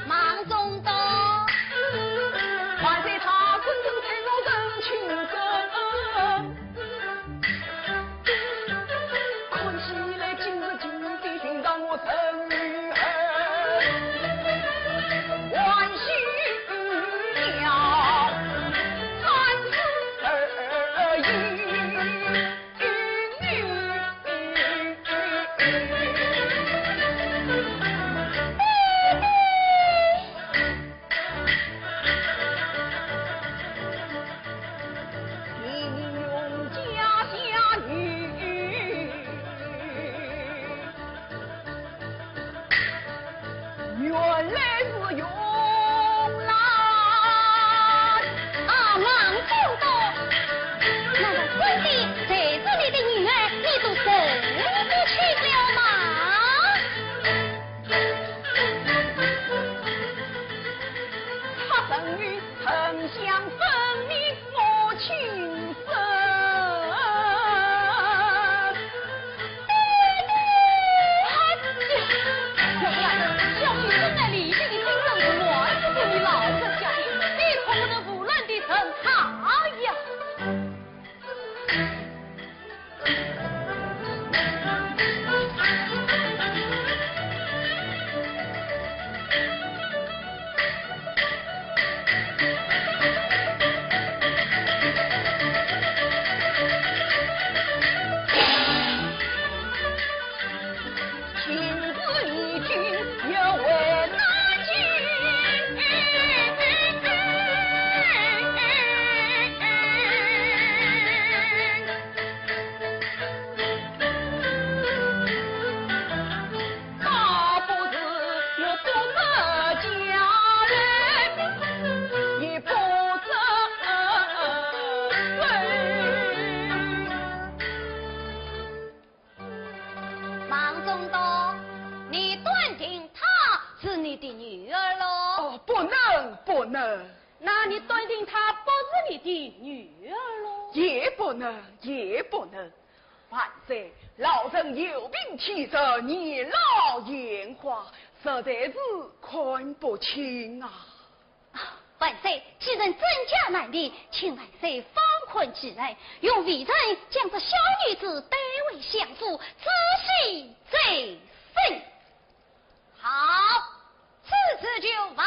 孟中道。啊，孟中道，那么这些才是你的女儿，你都认不清了吗？ 孟中道，你断定她是你的女儿喽？哦，不能，不能。那你断定她不是你的女儿喽？也不能，也不能。万岁，老臣有凭体证，年老眼花，实在是看不清啊。 啊，万岁，既然真假难辨，请万岁放宽其人，容微臣将这小女子带回相府，仔细再审。好，此事就完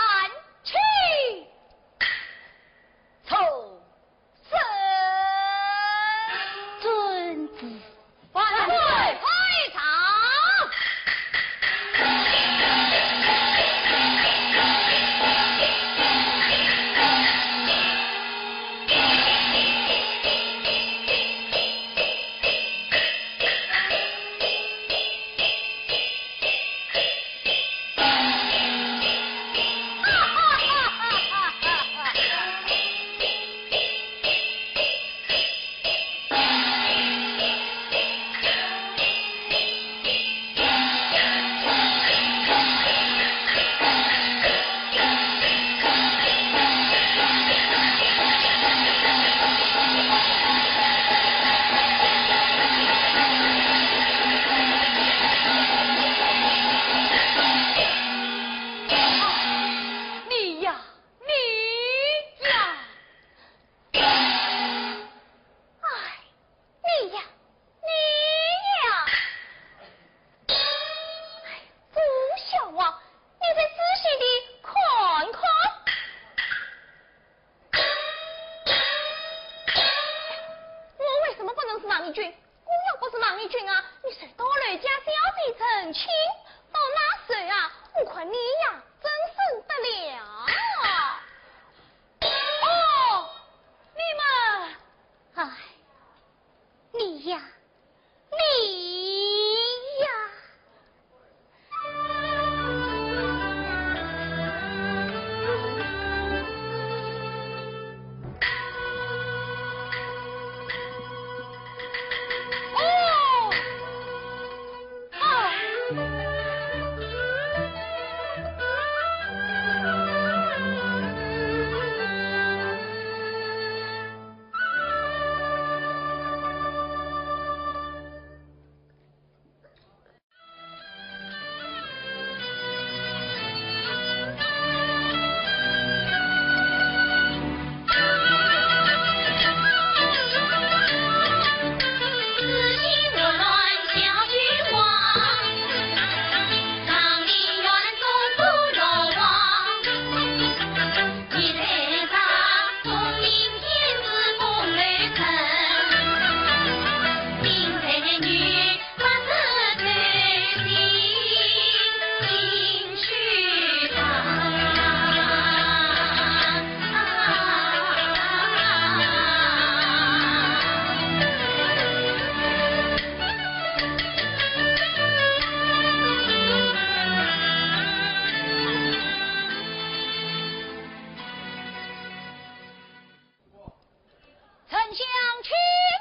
丞相请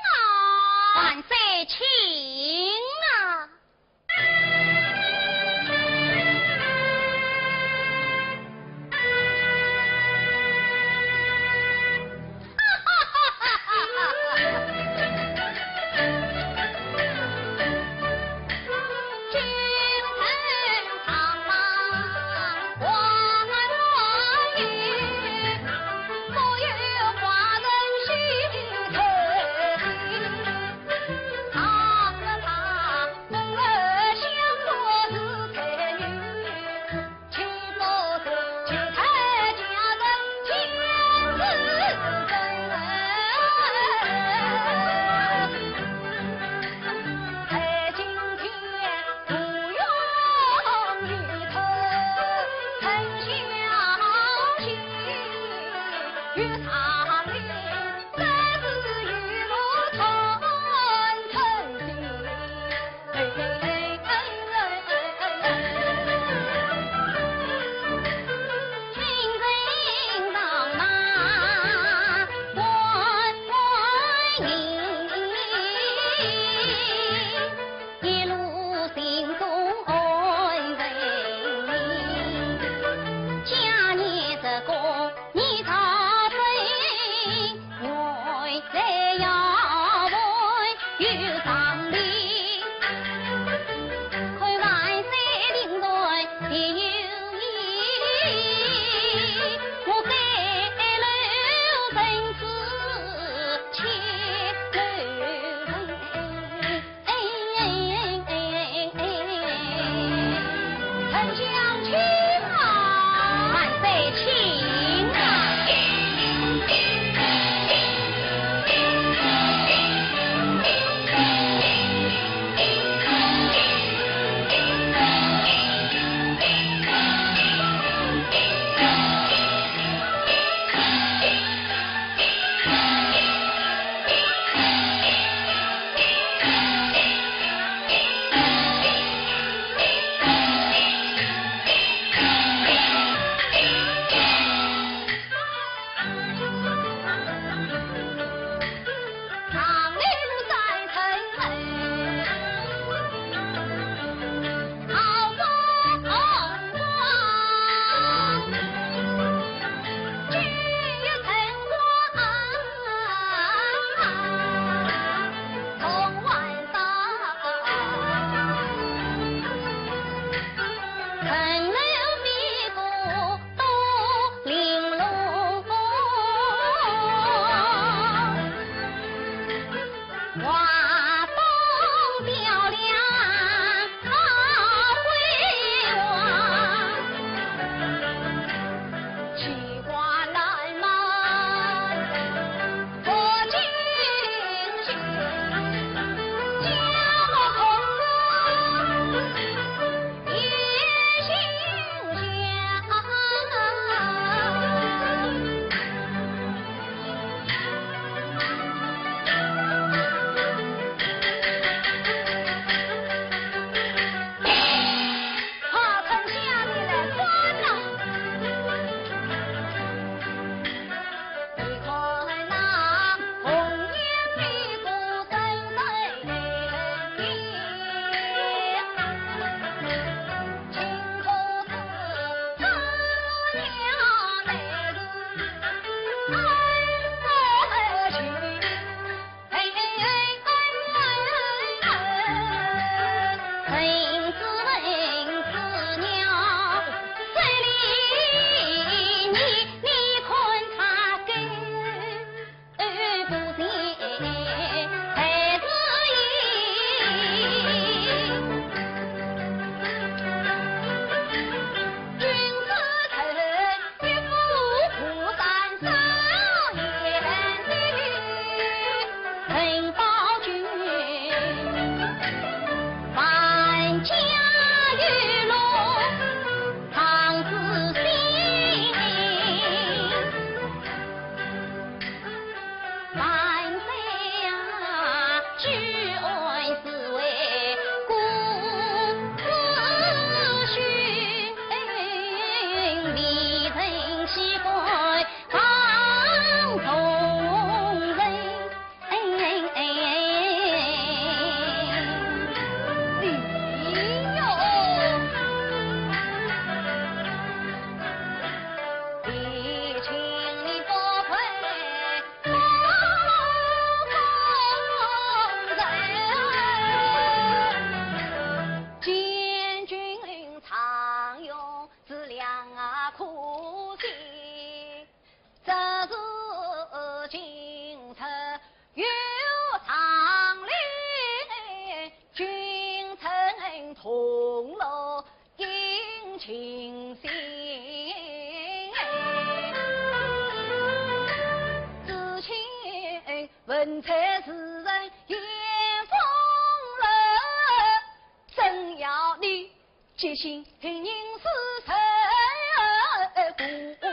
啊！万岁请啊！丞相请啊！万岁请啊！人才是人也风流，真要你决心，人是谁不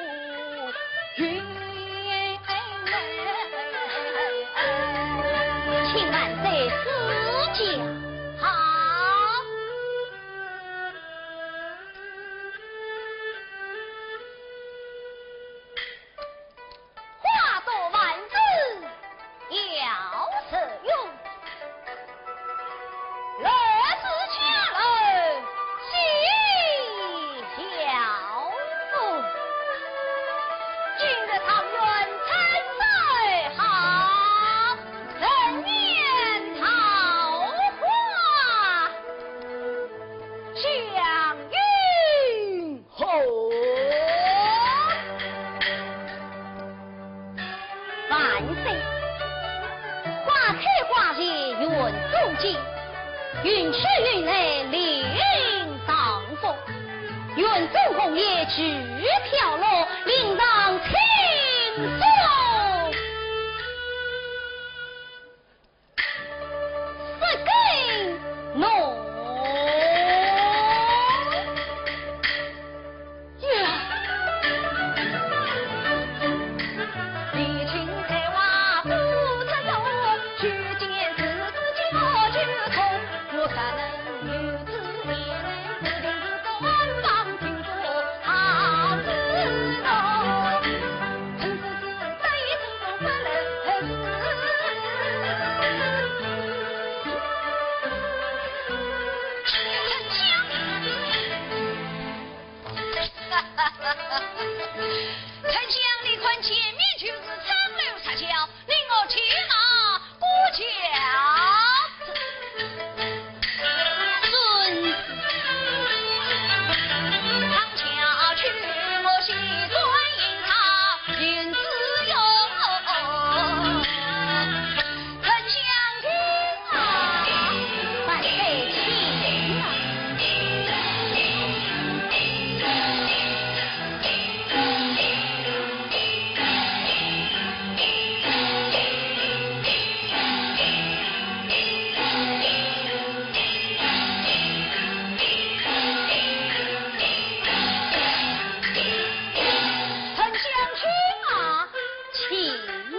允。请万岁赐教。好。话多万事要慎用，儿子家人 孝子，今日状元称最好，人面桃花祥云贺。 万岁，花开花谢云中间，云去云来另相逢。云中红叶几飘落，令人轻送。 失根侬呀。丞相，你看前面就是青楼茶桥，你我骑马过桥。遵旨。 丞相请啊。请啊。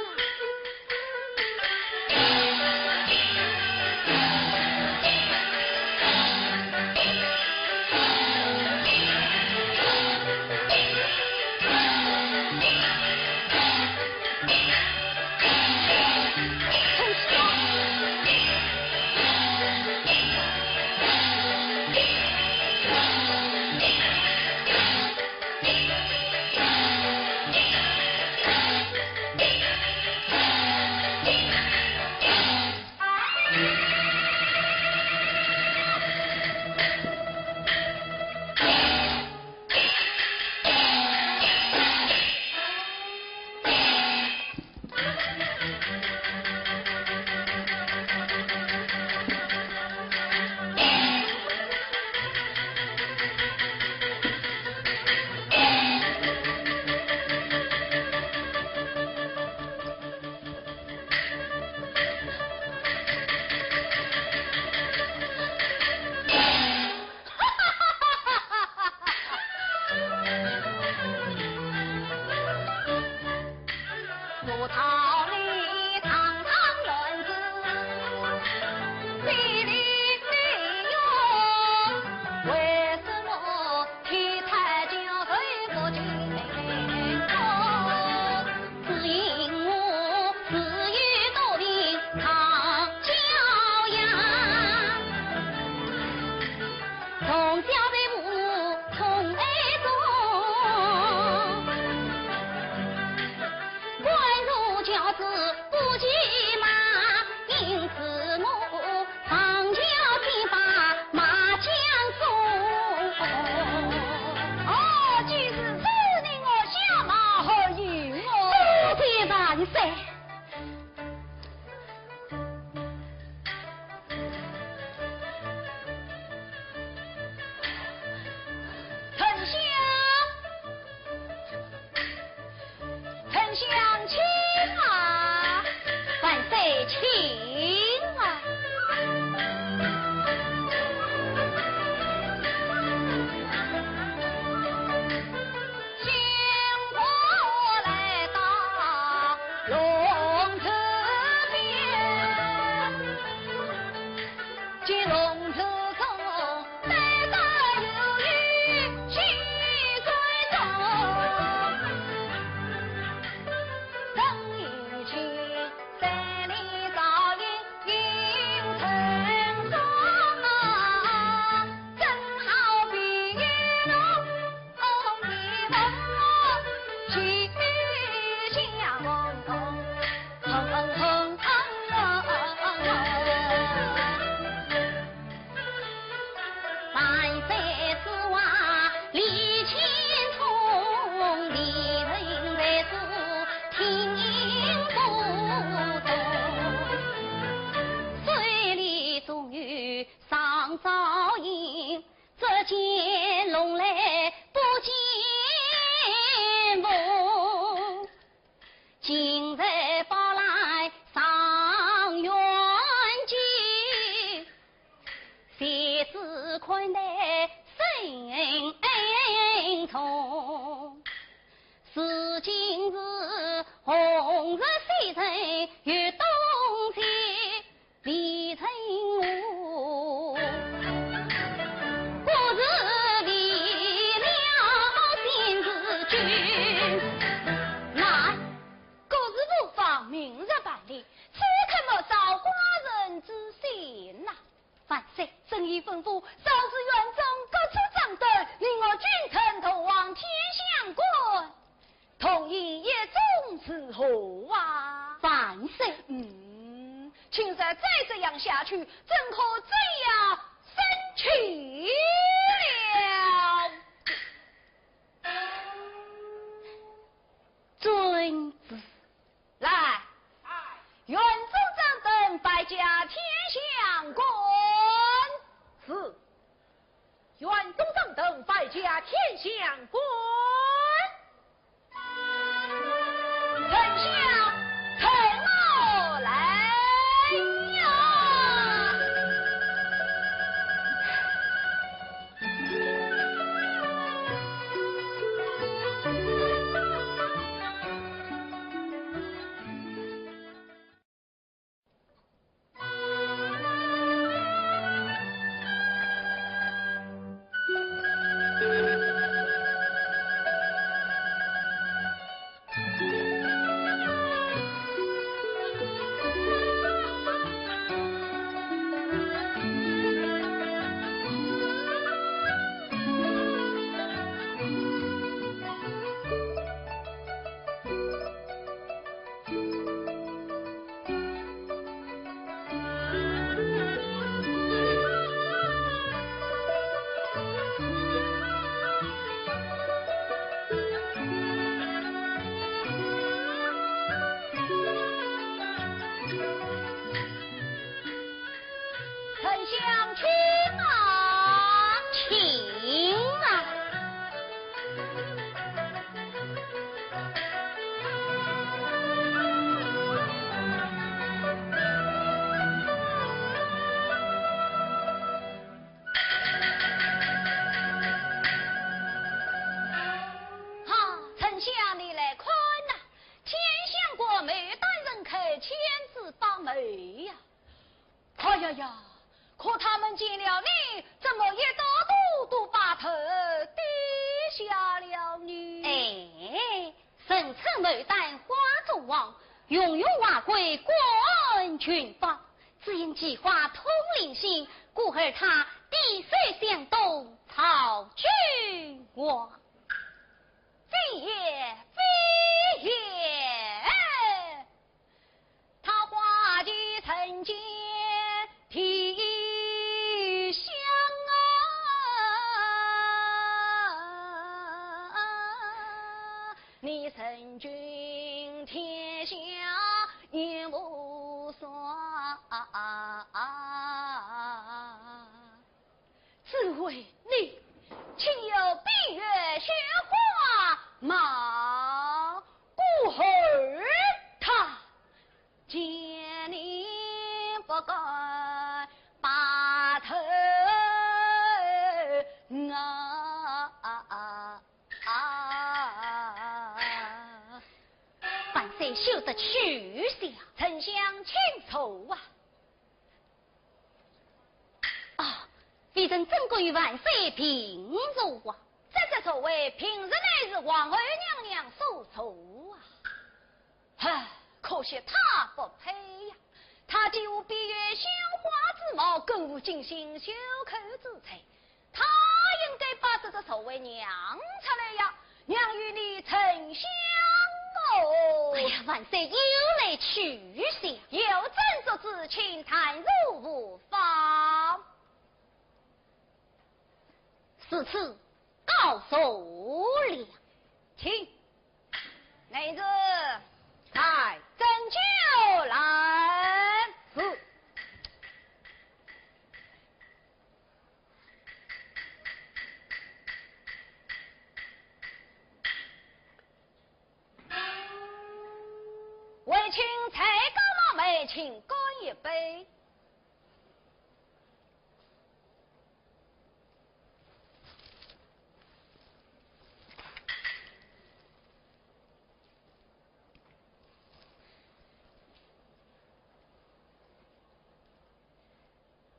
哦，既是此，你我下马好迎哦。多谢万岁。 丞相，丞相请啊。万岁今日不来上元节，谁知款待甚重。如今是红日西升又东斜， 未曾我，不如离了先知君。来，各事无妨，明日办理，此刻莫扫寡人之兴呐。万岁。圣医吩咐，召集院中各处掌灯，与我君臣同往天香馆。 同饮一盅如何啊？万岁。嗯，卿若再这样下去，怎可这样生气了？遵旨。来，院中掌灯摆驾天香馆。是。院中掌灯摆驾天香馆。 丞相，请我来呀！丞相请啊，请啊。哈，丞相你来看呐，天香馆牡丹盛开，千姿百媚呀。 哎呀呀，可他们见了你，怎么一朵朵都把头低下了呢？哎，人称牡丹花中王，拥有华贵冠军宝，只因其花通灵心，故而他低首向东讨君王。非也，非也。 桃花的人间天香啊，你人君天下一无双。 只为你，岂有闭月羞花貌？故而他见你不敢把头啊。万岁休得取笑。丞相请坐啊。 啊，微臣怎敢与万岁平坐啊？这个座位平日乃是皇后娘娘所坐啊。唉，可惜她不配呀。她既无闭月羞花之貌，更无金星绣扣之才，她应该把这个座位让出来呀。 让与你丞相哦。哎呀，万岁又来取笑。有朕做主，请谈何无妨。如此告坐了。请。内侍，带朕就来。是。请再干嘛？梅卿干一杯。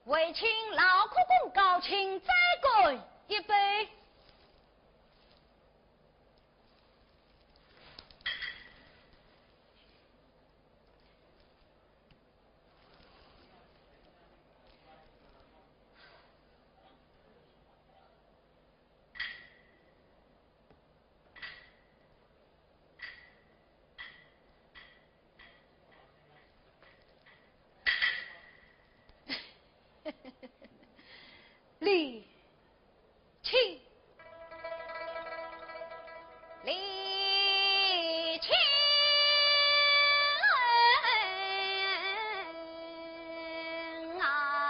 为请老苦工高卿再干一杯。 李卿，李卿啊！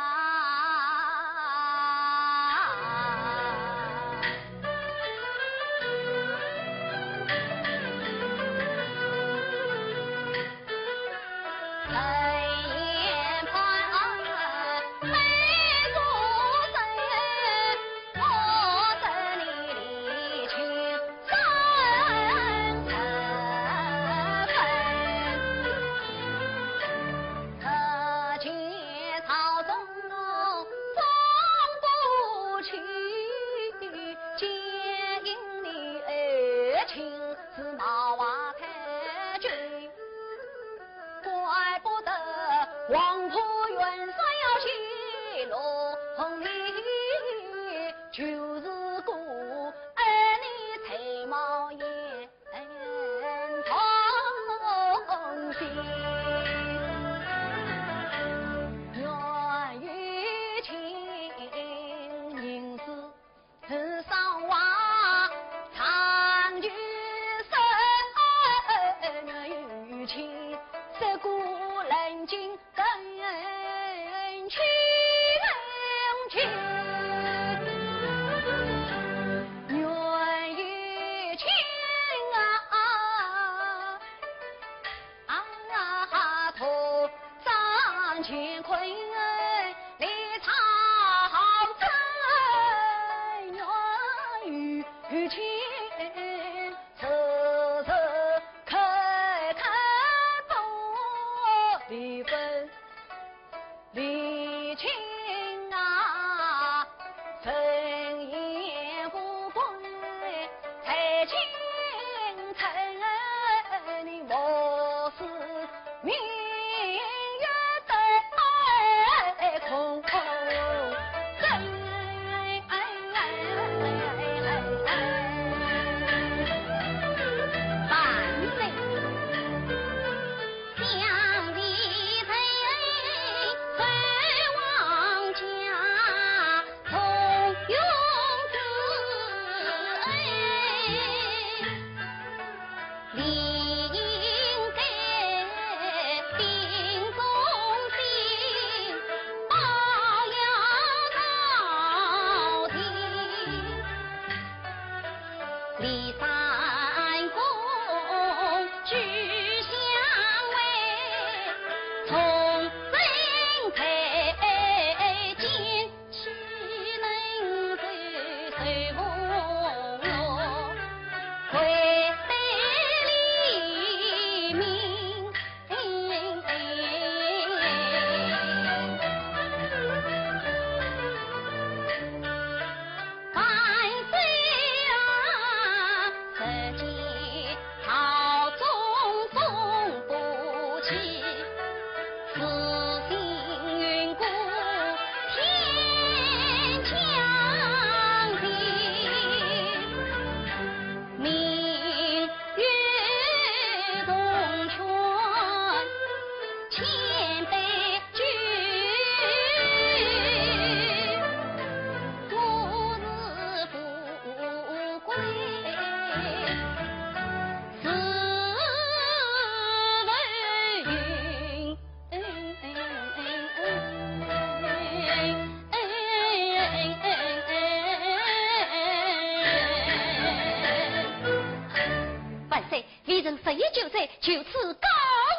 万岁，微臣十一九岁，就此告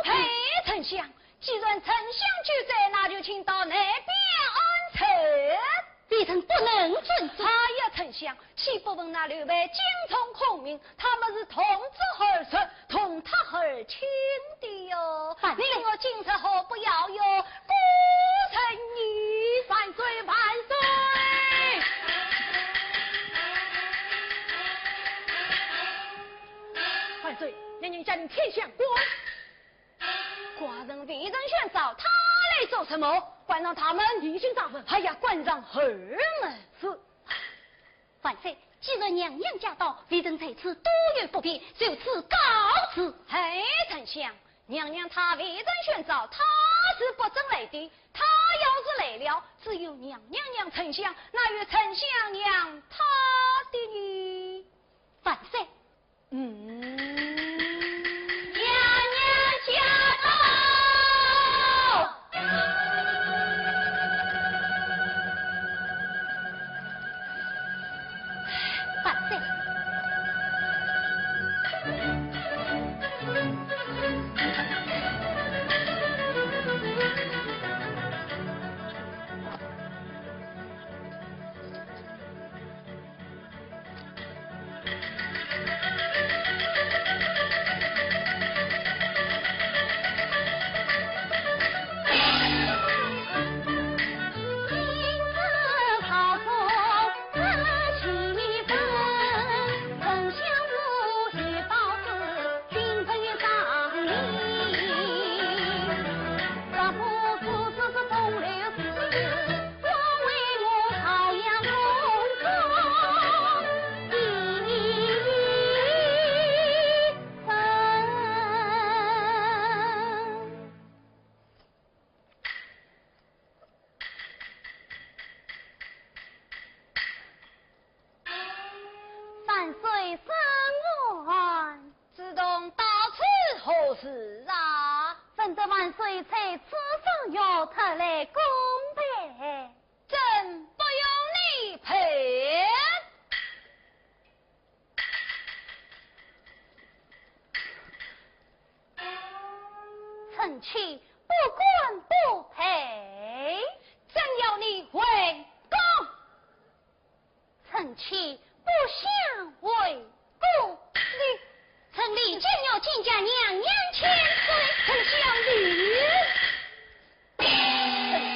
哎，丞相，既然丞相拒绝，那就请到南边安身。微臣不能遵旨。哎呀，丞相，岂不闻那刘备精通孔明，他们是同桌而食，同榻而寝的哟。万岁。你我今日何不邀约孤臣一？万岁，万岁！万岁，娘娘驾临天香馆。 寡人微臣宣召，他来做什么？关上大门。已经大门。哎呀，关上二门。是。万岁，既然娘娘驾到，微臣在此多有不便，就此告辞。哎，丞相，娘娘她微臣宣召，她是不准来的。她要是来了，只有娘娘让丞相，那与丞相让她的呢？万岁， 嗯，娘娘驾到！万岁！万岁圣安。子栋到此何事啊？闻得万岁在此赏月，特来恭陪。 朕不用你陪。臣妾不敢不陪。朕要你回宫。臣妾不想回宫。你，臣李建岳见驾娘娘千岁。丞相你。 丞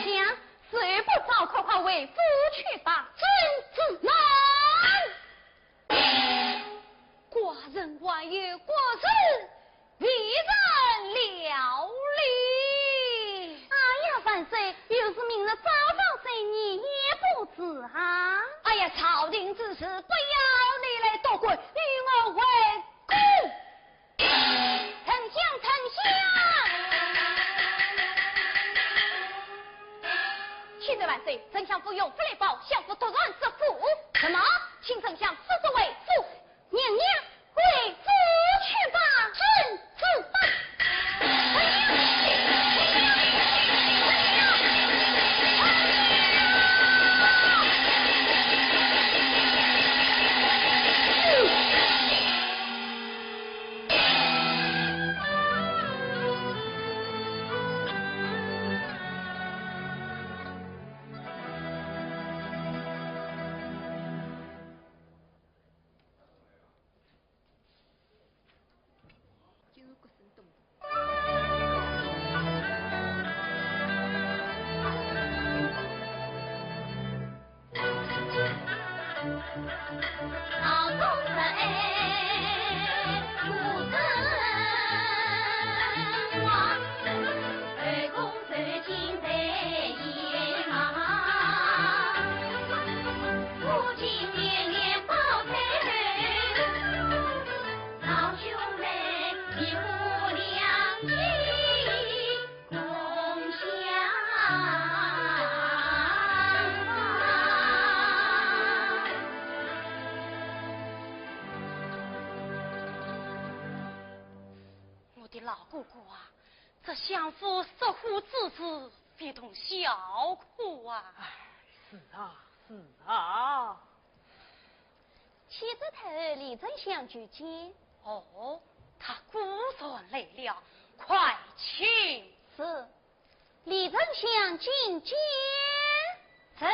相，谁不招，快快回府去吧。遵旨。慢！寡人还有国事未完了哩。哎呀，万岁，有事明日早早再议也不迟啊。哎呀，朝廷之事不要你来多管，与我回宫。 丞相，丞相！启奏万岁，丞相府有府来报，相府突然失火。什么？请丞相速速回府。娘娘，回府去吧。遵旨。我的老哥哥啊，这相府失火之事，非同小可啊。哎，是啊，是啊。启奏太后，李丞相求见。哦，他果然来了，快请。是。李丞相觐见。臣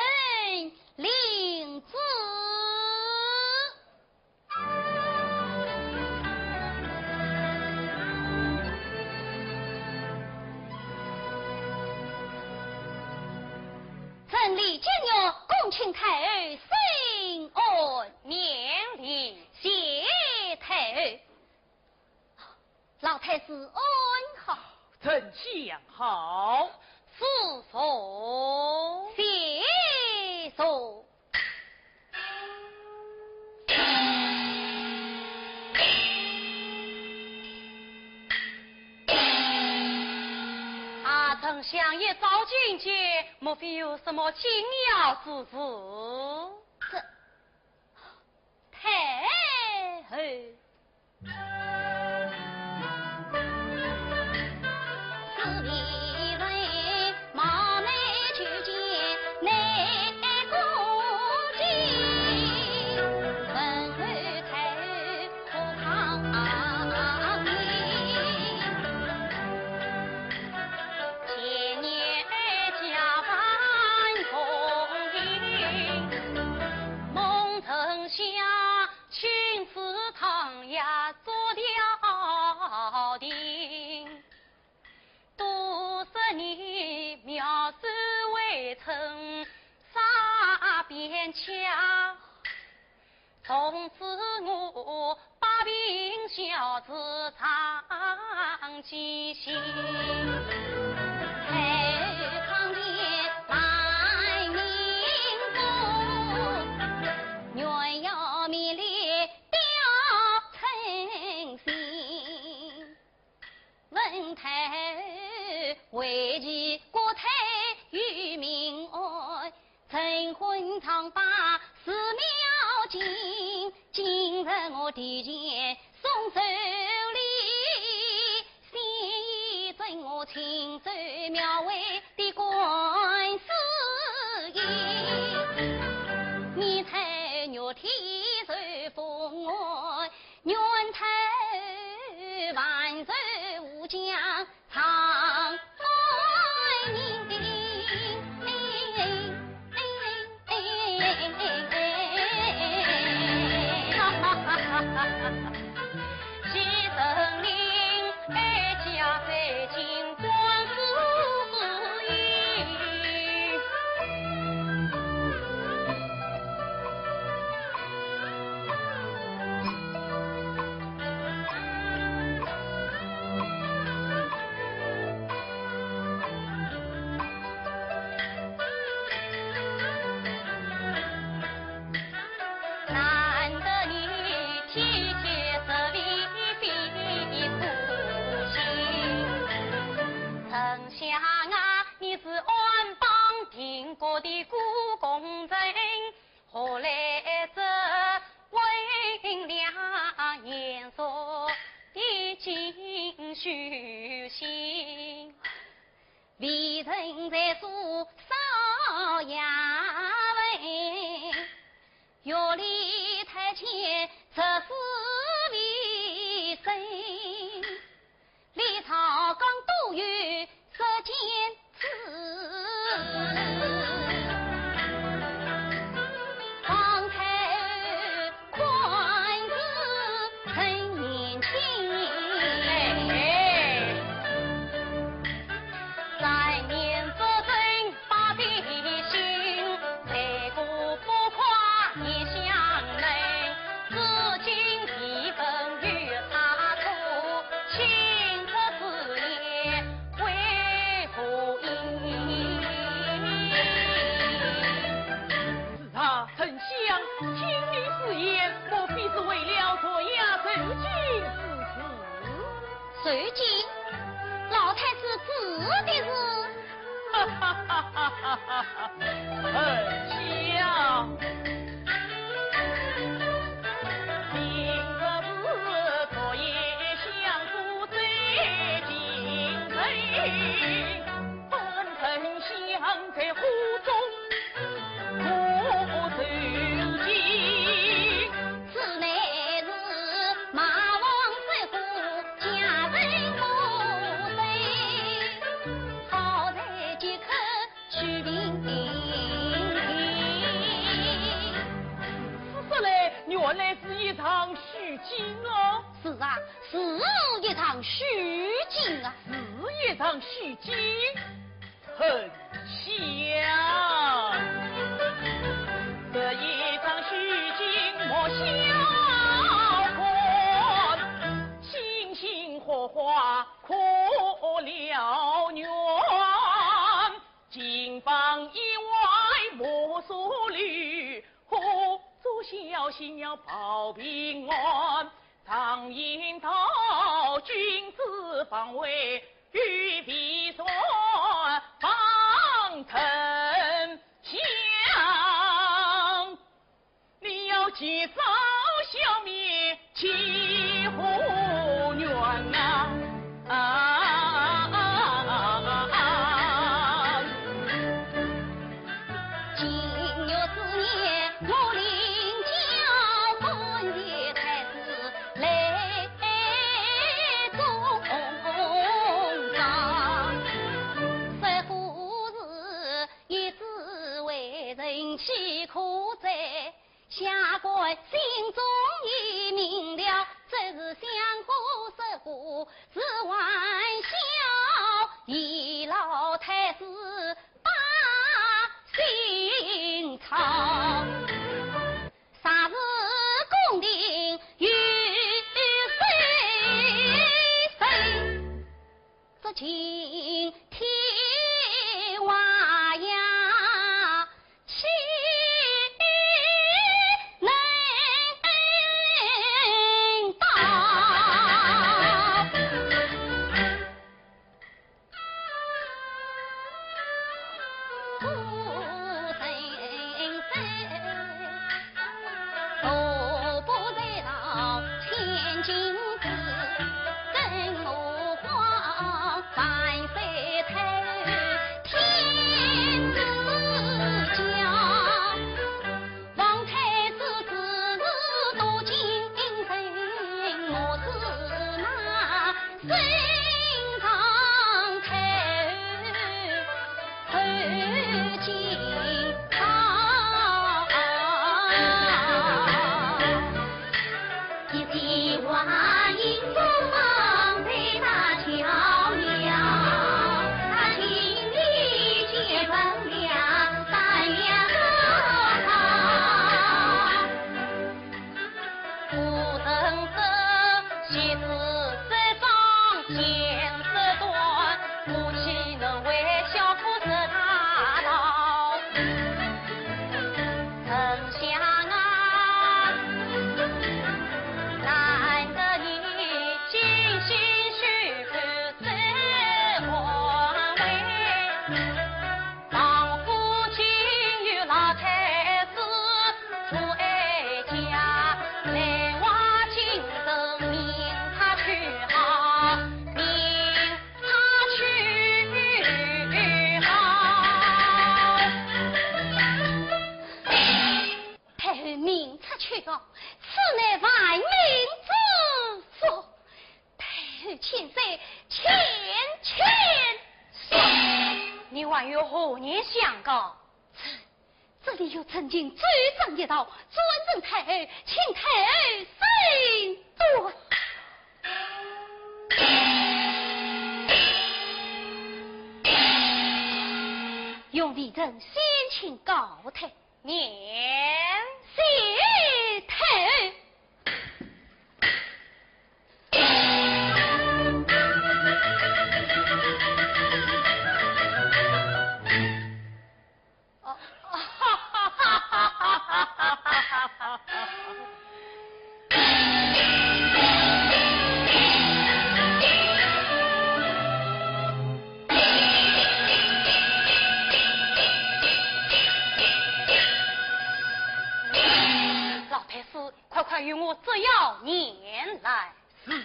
领旨。 臣李景岳恭请太后圣安。免礼。谢太后。老太师安好。丞相好。请坐。请坐。 啊，丞相一早觐见，莫非有什么紧要之事？这，太后。 丞相啊，你是安邦定国的孤功臣，何来这温良贤淑的锦绣行？微臣在书少衙门， 岳里太监出使未省，李朝刚都御射箭之，方才 官司很年轻。哎，三年执政百姓，谁个不夸一乡人？如今地分有差错，清赤之年为何因？是啊， 丞相，听你此言，莫非是为了脱押受尽之事？受尽？老太师指的是？哈哈哈哈哈哈！丞相，明日是脱押相府受尽罪。 本丞相在府中过受尽。此乃是马王之父家人不随。虚惊啊！是一场虚惊，丞相。这一场虚惊莫小看，星星火花可燎原。金榜意外莫疏漏， 护主小心要报平安，常言道，君子防卫于未然，防丞相，你要及早消灭 其后院啊。今日之年，我领教官的太师来中朝，说古时，一子为人岂可哉？ 下官心中已明了，只是想过说过是玩笑，倚老太师把心操。啥事公定与谁谁？这晴天话呀， 岂能到？太后明察秋毫，此乃万民之福。太后千岁，千千岁。你还有何言相告？这里有陈情奏章一道，专程太后，请太后审断。容微臣先请告退。免。谢太后。 老太师，快快与我折腰拈来。是。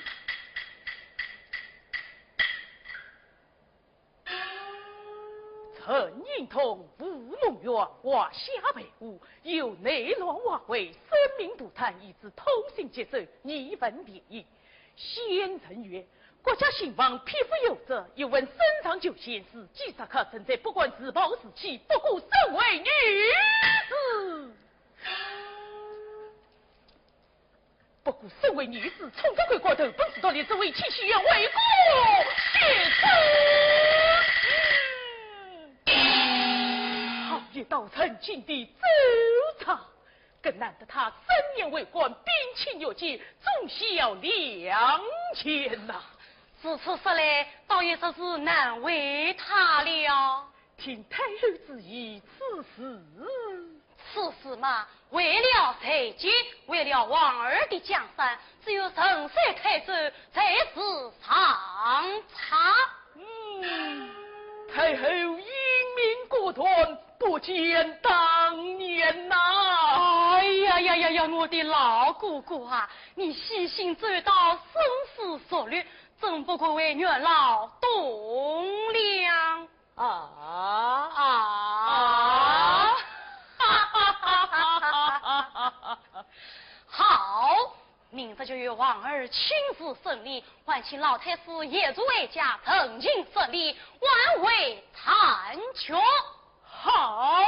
陈应通、吴梦圆、华夏被捕，由内乱外围，生命涂炭，以致通行皆受，疑问遍野。先臣曰：国家兴亡，匹夫有责，又闻圣上求贤，是既杀客，臣才不敢自暴自弃，不过身为女子。不过身为女子，冲着鬼怪投奔师道里，只为清虚院为国学子。好一道曾经的周察，更难得他三年为官，摒弃越界，忠孝两全呐。如此说来，倒也说是难为他了。 听太后之意，此事。此事嘛，为了在京，为了皇儿的江山，只有顺水推舟，才是上策。嗯，太后英明果断，不减当年呐。哎呀呀呀呀，我的老哥哥啊，你细心周到，深思熟虑，真不愧为元老栋梁。 啊啊！好，明日就由皇儿亲自审理，还请老太师协助哀家陈情说理，还为参詳。好。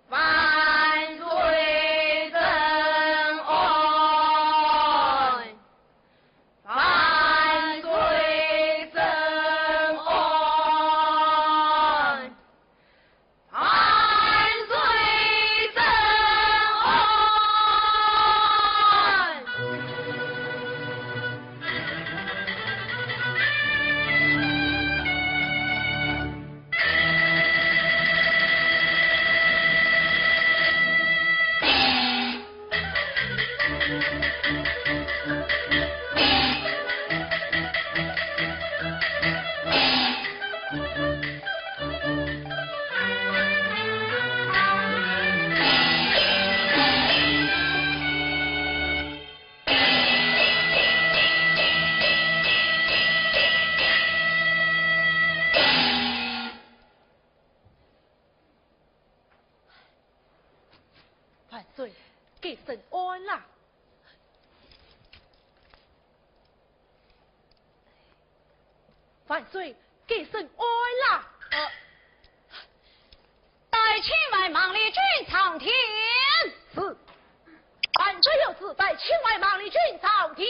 万岁圣安！ 万岁圣安！万岁圣安！ 万岁，改圣安啦！万岁，改圣安啦！呃，带请外孟丽君上殿。是。万岁有旨，带请外孟丽君上殿。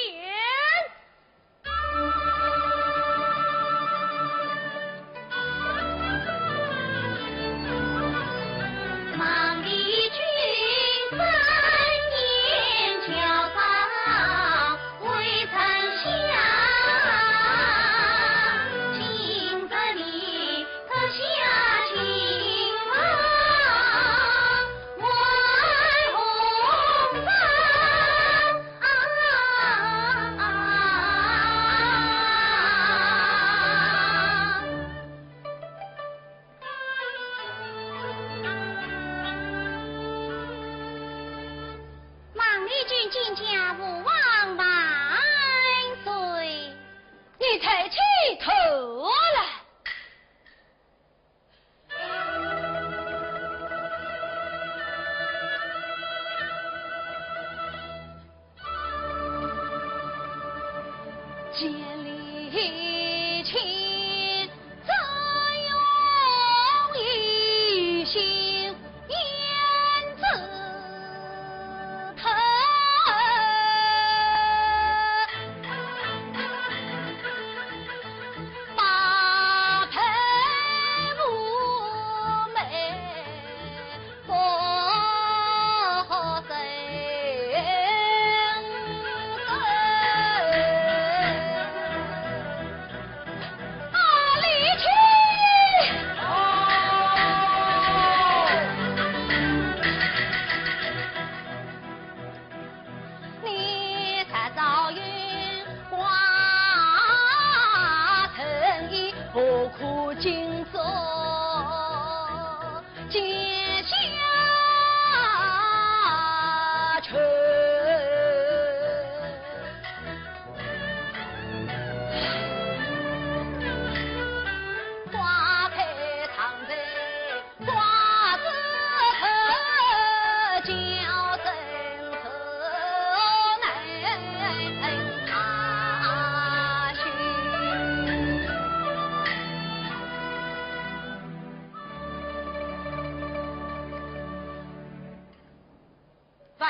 孟丽君见驾，父王万岁。你抬起头来。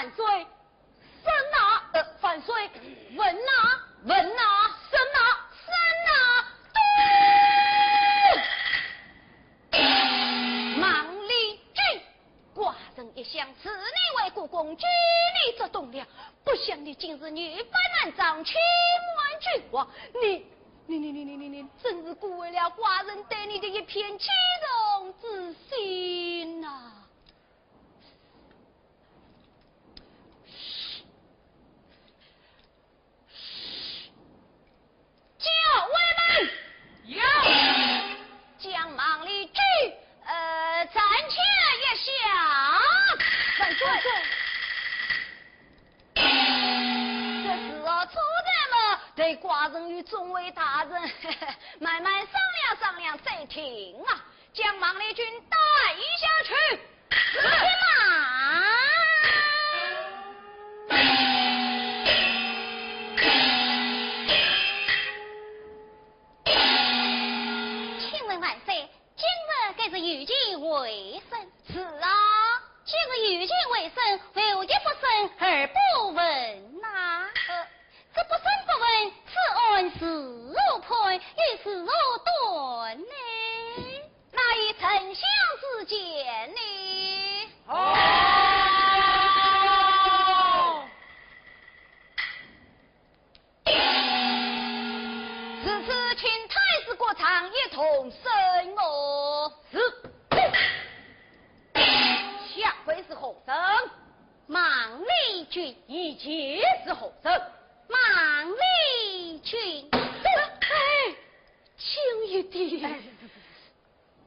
万岁， 圣啊，呃，万岁，问啊，问啊，圣啊，圣啊，嘟！孟丽君，寡人一向视你为国公，居你做栋梁，不想你竟是女扮男装，欺瞒君王。你，你，你，你，你，你，你，真是辜负了寡人对你的一片器重之心呐！ 校尉们，有。将孟丽君，呃，暂且一下。万岁。这事啊，出在么，待寡人与众位大人慢慢商量商量再定啊。将孟丽君带下去。 是。请问万岁，今日该是有情回声？是啊。既是有情回声，为何一不声二不问呐？呃，这不声不问，此案如何判，又如何断呢？ 那依丞相之见呢？哦。如此，请太师、国丈一同审哦。是。下跪是何人？孟丽君。以前是何人？孟丽君。哎，轻一点。哎，是，是，是，是。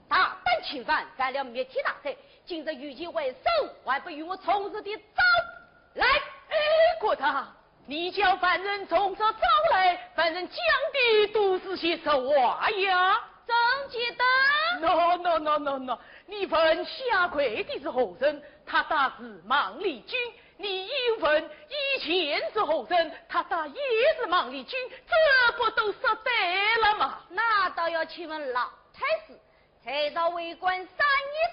大胆侵犯，犯了灭体大罪，今日有情回声，还不与我从实地招来？哎，国丈，你叫犯人从实招来，犯人讲的都是些实话呀。怎见得？喏，喏，喏，喏，喏，你问下跪的是何人？他答是孟丽君。你又问以前是何人？他答也是孟丽君。这不都说对了吗？那倒要请问老太师， 在朝为官三年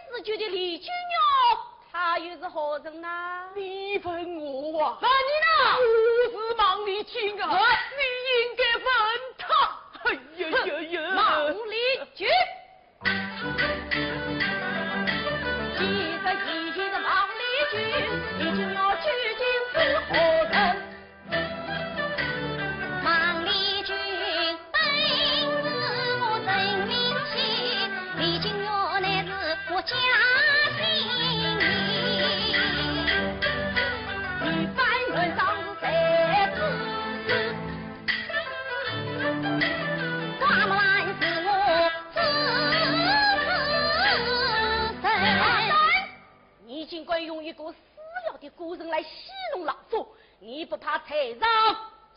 四季的丽君哟，她又是何人呢？你问我啊？问你呢？我是孟丽君啊，哎。你应该问她。哎呀呀呀！孟丽君。既是，既是孟丽君，丽君哟，究竟是何人？ 孟丽君本是我人名姓，丽君哟乃是我家姓名。女扮男装是谁不知？花木兰是我自身。 你竟敢用一个死了的孤人来戏弄老夫，你不怕罪上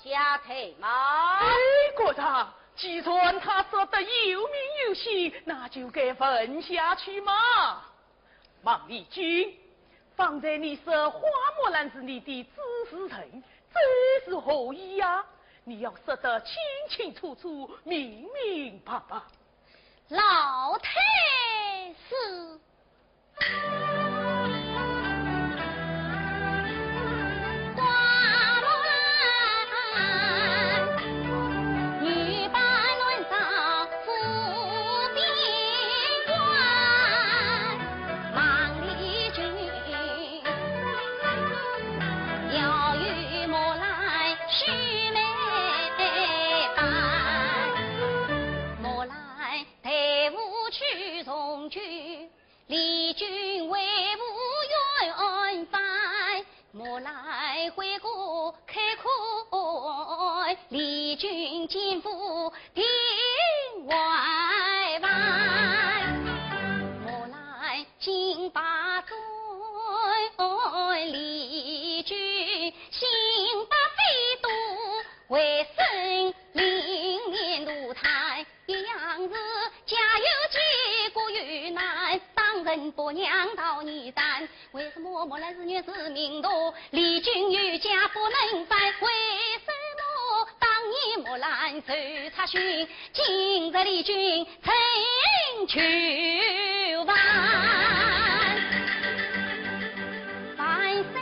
加罪吗？哎，国丈，既然他说得有名有姓，那就该问下去嘛。孟丽君，方才你说花木兰是你的主事人，这是何意呀？你要说得清清楚楚、明明白白。老太师。 丽君为父远返，木兰回过开口，丽君见父定怀烦。木兰金把转，丽君心把飞多，回身临面度台。 一样是家有妻，国有男，当成鄱阳桃李旦。为什么木兰是女子名头，丽君有家不能翻？为什么当年木兰受查讯，今日丽君成就犯？万岁！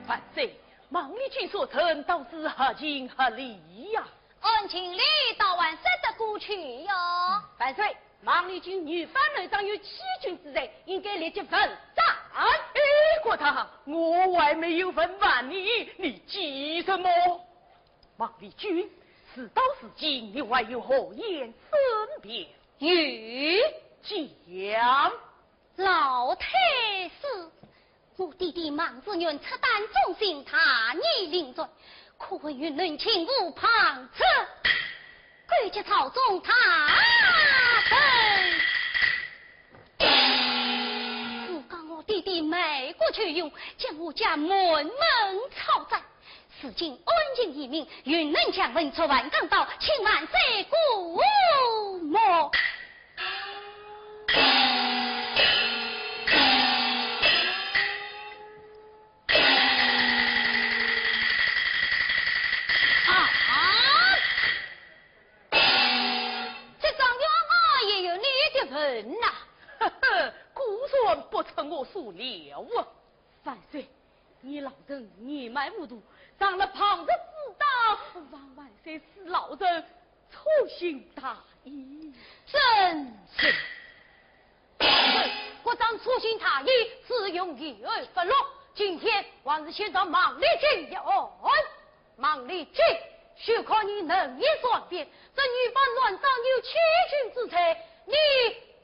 万岁，孟丽君所称倒是合情合理呀。按情理，倒还说得过去哟。万岁，孟丽君女扮男装有欺君之罪，应该立即问斩。哎，国丈，我还没有问完呢，你急什么？孟丽君，事到如今，你还有何言申辩？有。讲。老太师，我弟弟孟士元出旦中，行大义临罪，可恨云南清武旁者，勾结朝中大臣。自家我弟弟卖国求荣，将我家满门抄斩。如今恩情已明，云南将文出万江道，请万岁过目。啊！这状元啊，也有你的份呐。呵呵，果然不出我所料啊。万岁，你老臣年迈糊涂，上了旁人之当，望万岁恕老臣粗心大意。正是。国丈粗心大意，只用一案不落。今天还是先查孟丽君一案。孟丽君，休看你能言善辩，这女扮男装有欺君之罪，你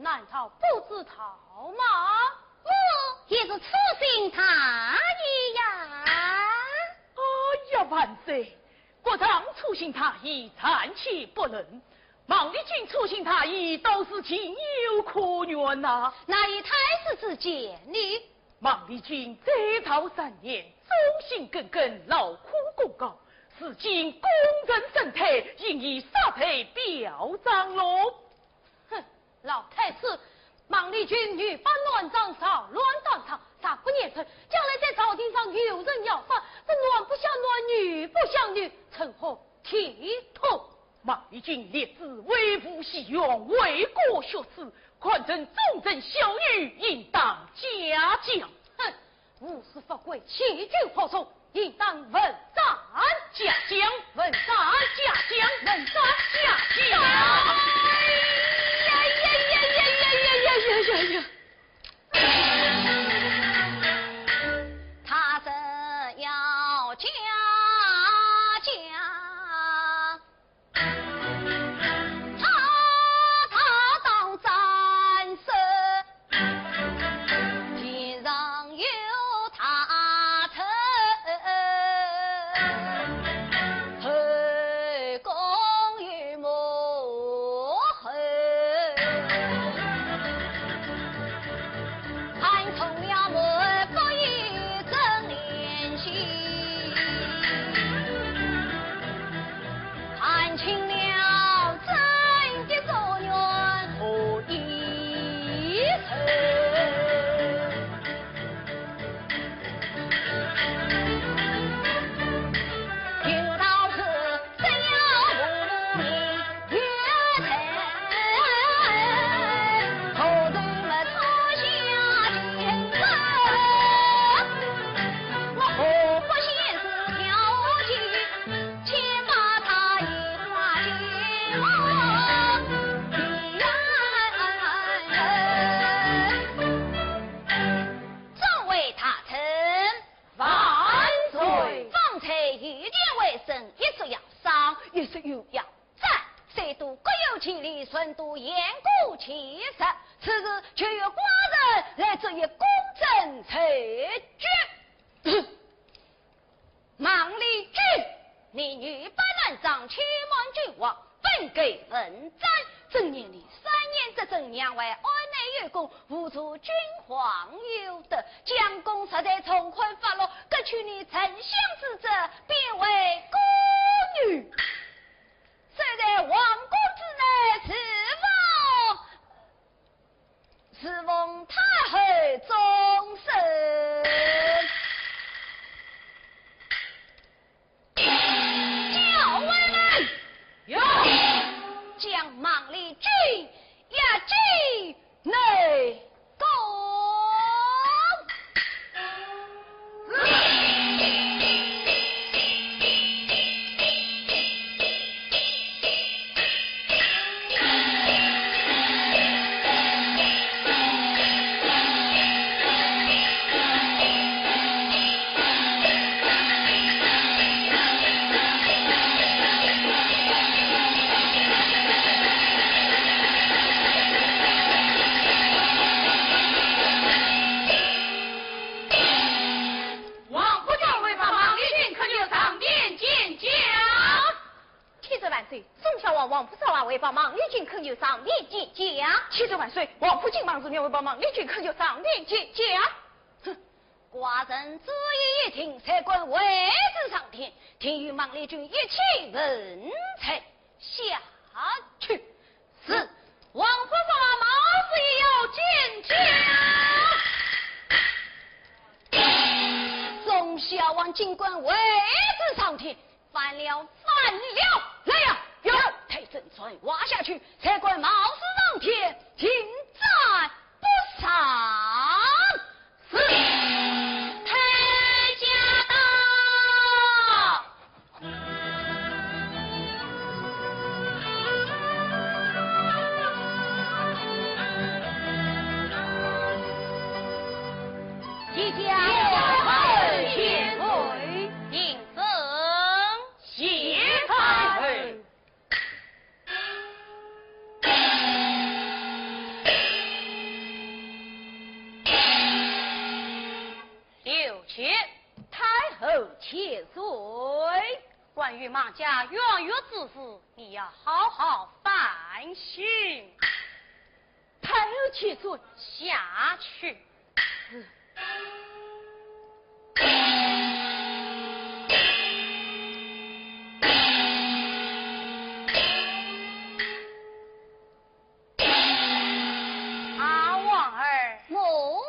难道不知道吗？我也是粗心大意呀。哎呀，万岁，国丈粗心大意暂且不论，孟丽君粗心大意倒是情有可原呐。那依太师之见呢？孟丽君在朝三年，忠心耿耿，劳苦功高，如今功成身退，应以赦罪表彰喽。哼，老太师，孟丽君女扮男装，扰乱当朝，啥不严惩，将来在朝廷上有人效仿，这男不像男，女不像女，成何体统？孟丽君立志为父洗冤，为国学诗，堪称忠贞孝女，应当嘉奖。哼，无事不归，欺君好色，应当问斩。嘉奖，问斩，嘉奖，问斩，嘉奖。哎呀呀呀呀呀呀呀呀呀呀！他是要嘉奖。 他，他当斩首，天上有大臣，后宫有母后。 寒窗夜漫不言声怜惜，看清了真的状元何以受？有道是 众位大臣， 万岁！方才御殿阊审，一说要赏，一说又要斩，三度各有其理，顺度言过其实，此事就由寡人来做一公正裁决。孟丽君，你女扮男装，欺瞒君王， 本该问斩，怎奈你三年执政，让位案内有功，无助君王有德，将功赎罪，从宽发落，革去你丞相之职，变为宫女。虽在王宫之内侍奉， 侍奉太后终身。校尉们，有。将孟丽君押进内孟丽君可有上殿见驾？启奏万岁，王府今忙着，哪会把孟丽君可有上殿见驾？哼，寡人主意已定，才敢未曾上殿，定与孟丽君一起问罪。下去。是。王府上，毛四爷要见驾。众小王，今敢未曾上殿， 反了，反了！来呀，有！太真传话下去，才敢冒死上殿，定斩不赦。是。太驾到。谢谢太后千岁。平身。 谢太后。刘屈。太后千岁。关于孟家冤狱之事，你要好好反省。太后千岁。下去。 啊，王儿。母后。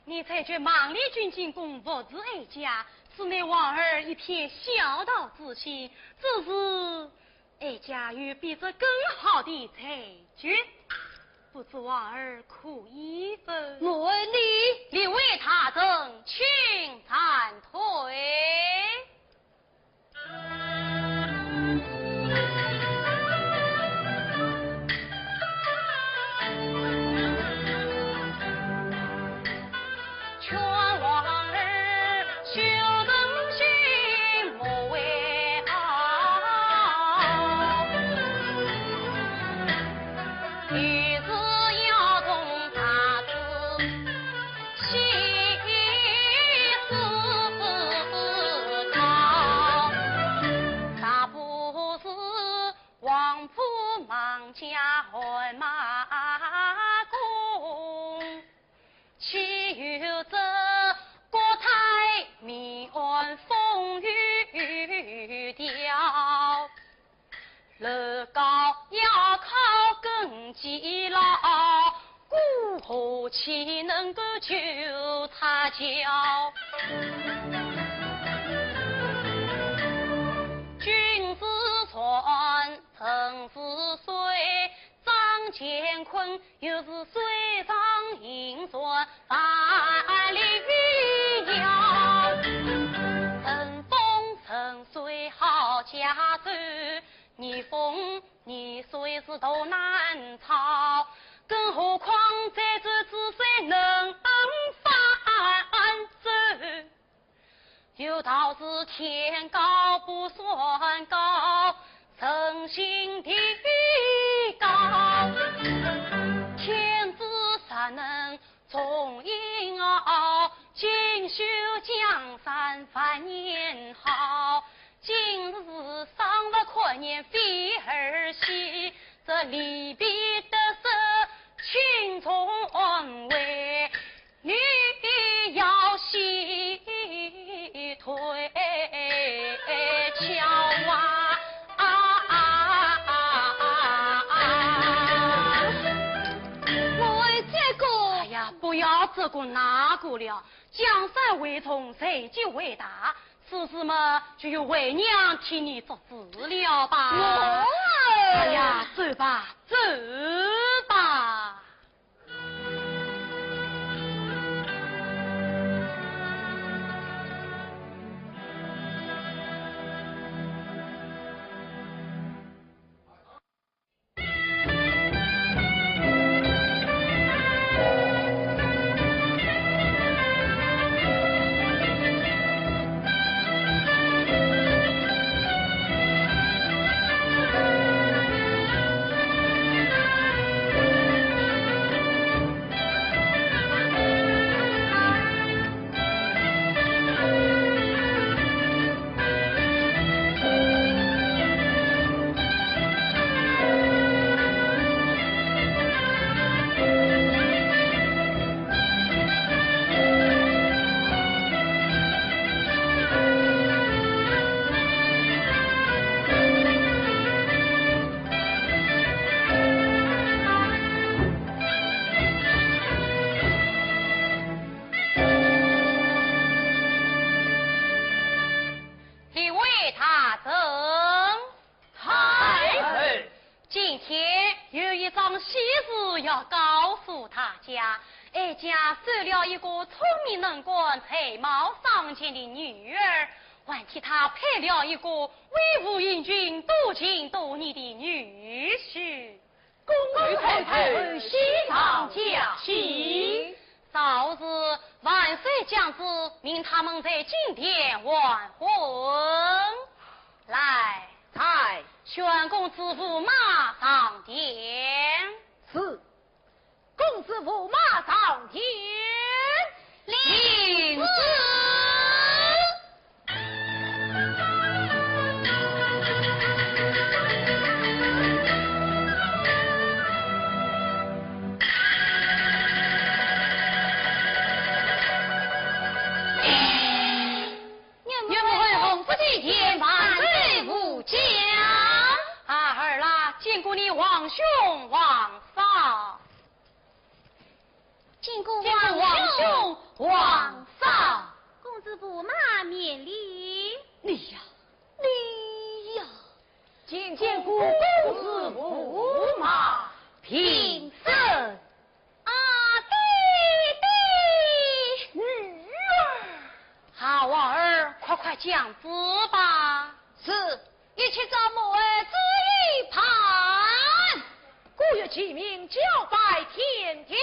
你才觉孟丽君进宫服侍哀家，使你王儿一片孝道之心，只是 哀家有比这更好的裁决，不知王儿可依否？母后你，列位大臣，请暂退。 王府孟家汗马功，岂有这国泰民安风雨调？楼高要靠根基牢，孤河岂能够就拆桥？君是船， 臣是水，张乾坤又是水上行船万里舀。乘风乘水好驾舟，逆风逆水是头难操，更何况载舟之水能翻舟？ 有道是天高不算高，人行地高。天子善能重英豪，锦绣江山万年好。今日赏罚看严飞儿戏，这利弊得失轻重安危， 你要细推敲啊！我这个，哎呀，不要这个那个了，江山为重，社稷为大，此事嘛，就由为娘替你做主了吧。我，哎呀，走吧，走吧。有一桩喜事要告诉大家，哀家收了一个聪明能干、才貌双全的女儿，还替她配了一个威武英俊、多情多义的女婿。恭喜太太喜上加喜。 早日万岁降旨，命他们在金殿完婚。来，在。宣公子驸马上殿。是。公子驸马上殿。领旨。 岳母，岳母恩公不及天，万岁无疆。啊，儿啦，见过你皇兄皇嫂。见过见过皇皇兄皇嫂。公子驸马免礼。你呀，你呀。见见过公子驸马，平身。 啊，爹爹。女儿。好儿，快快降旨吧。是，一切照母后旨意办。姑爷启命，交拜天庭。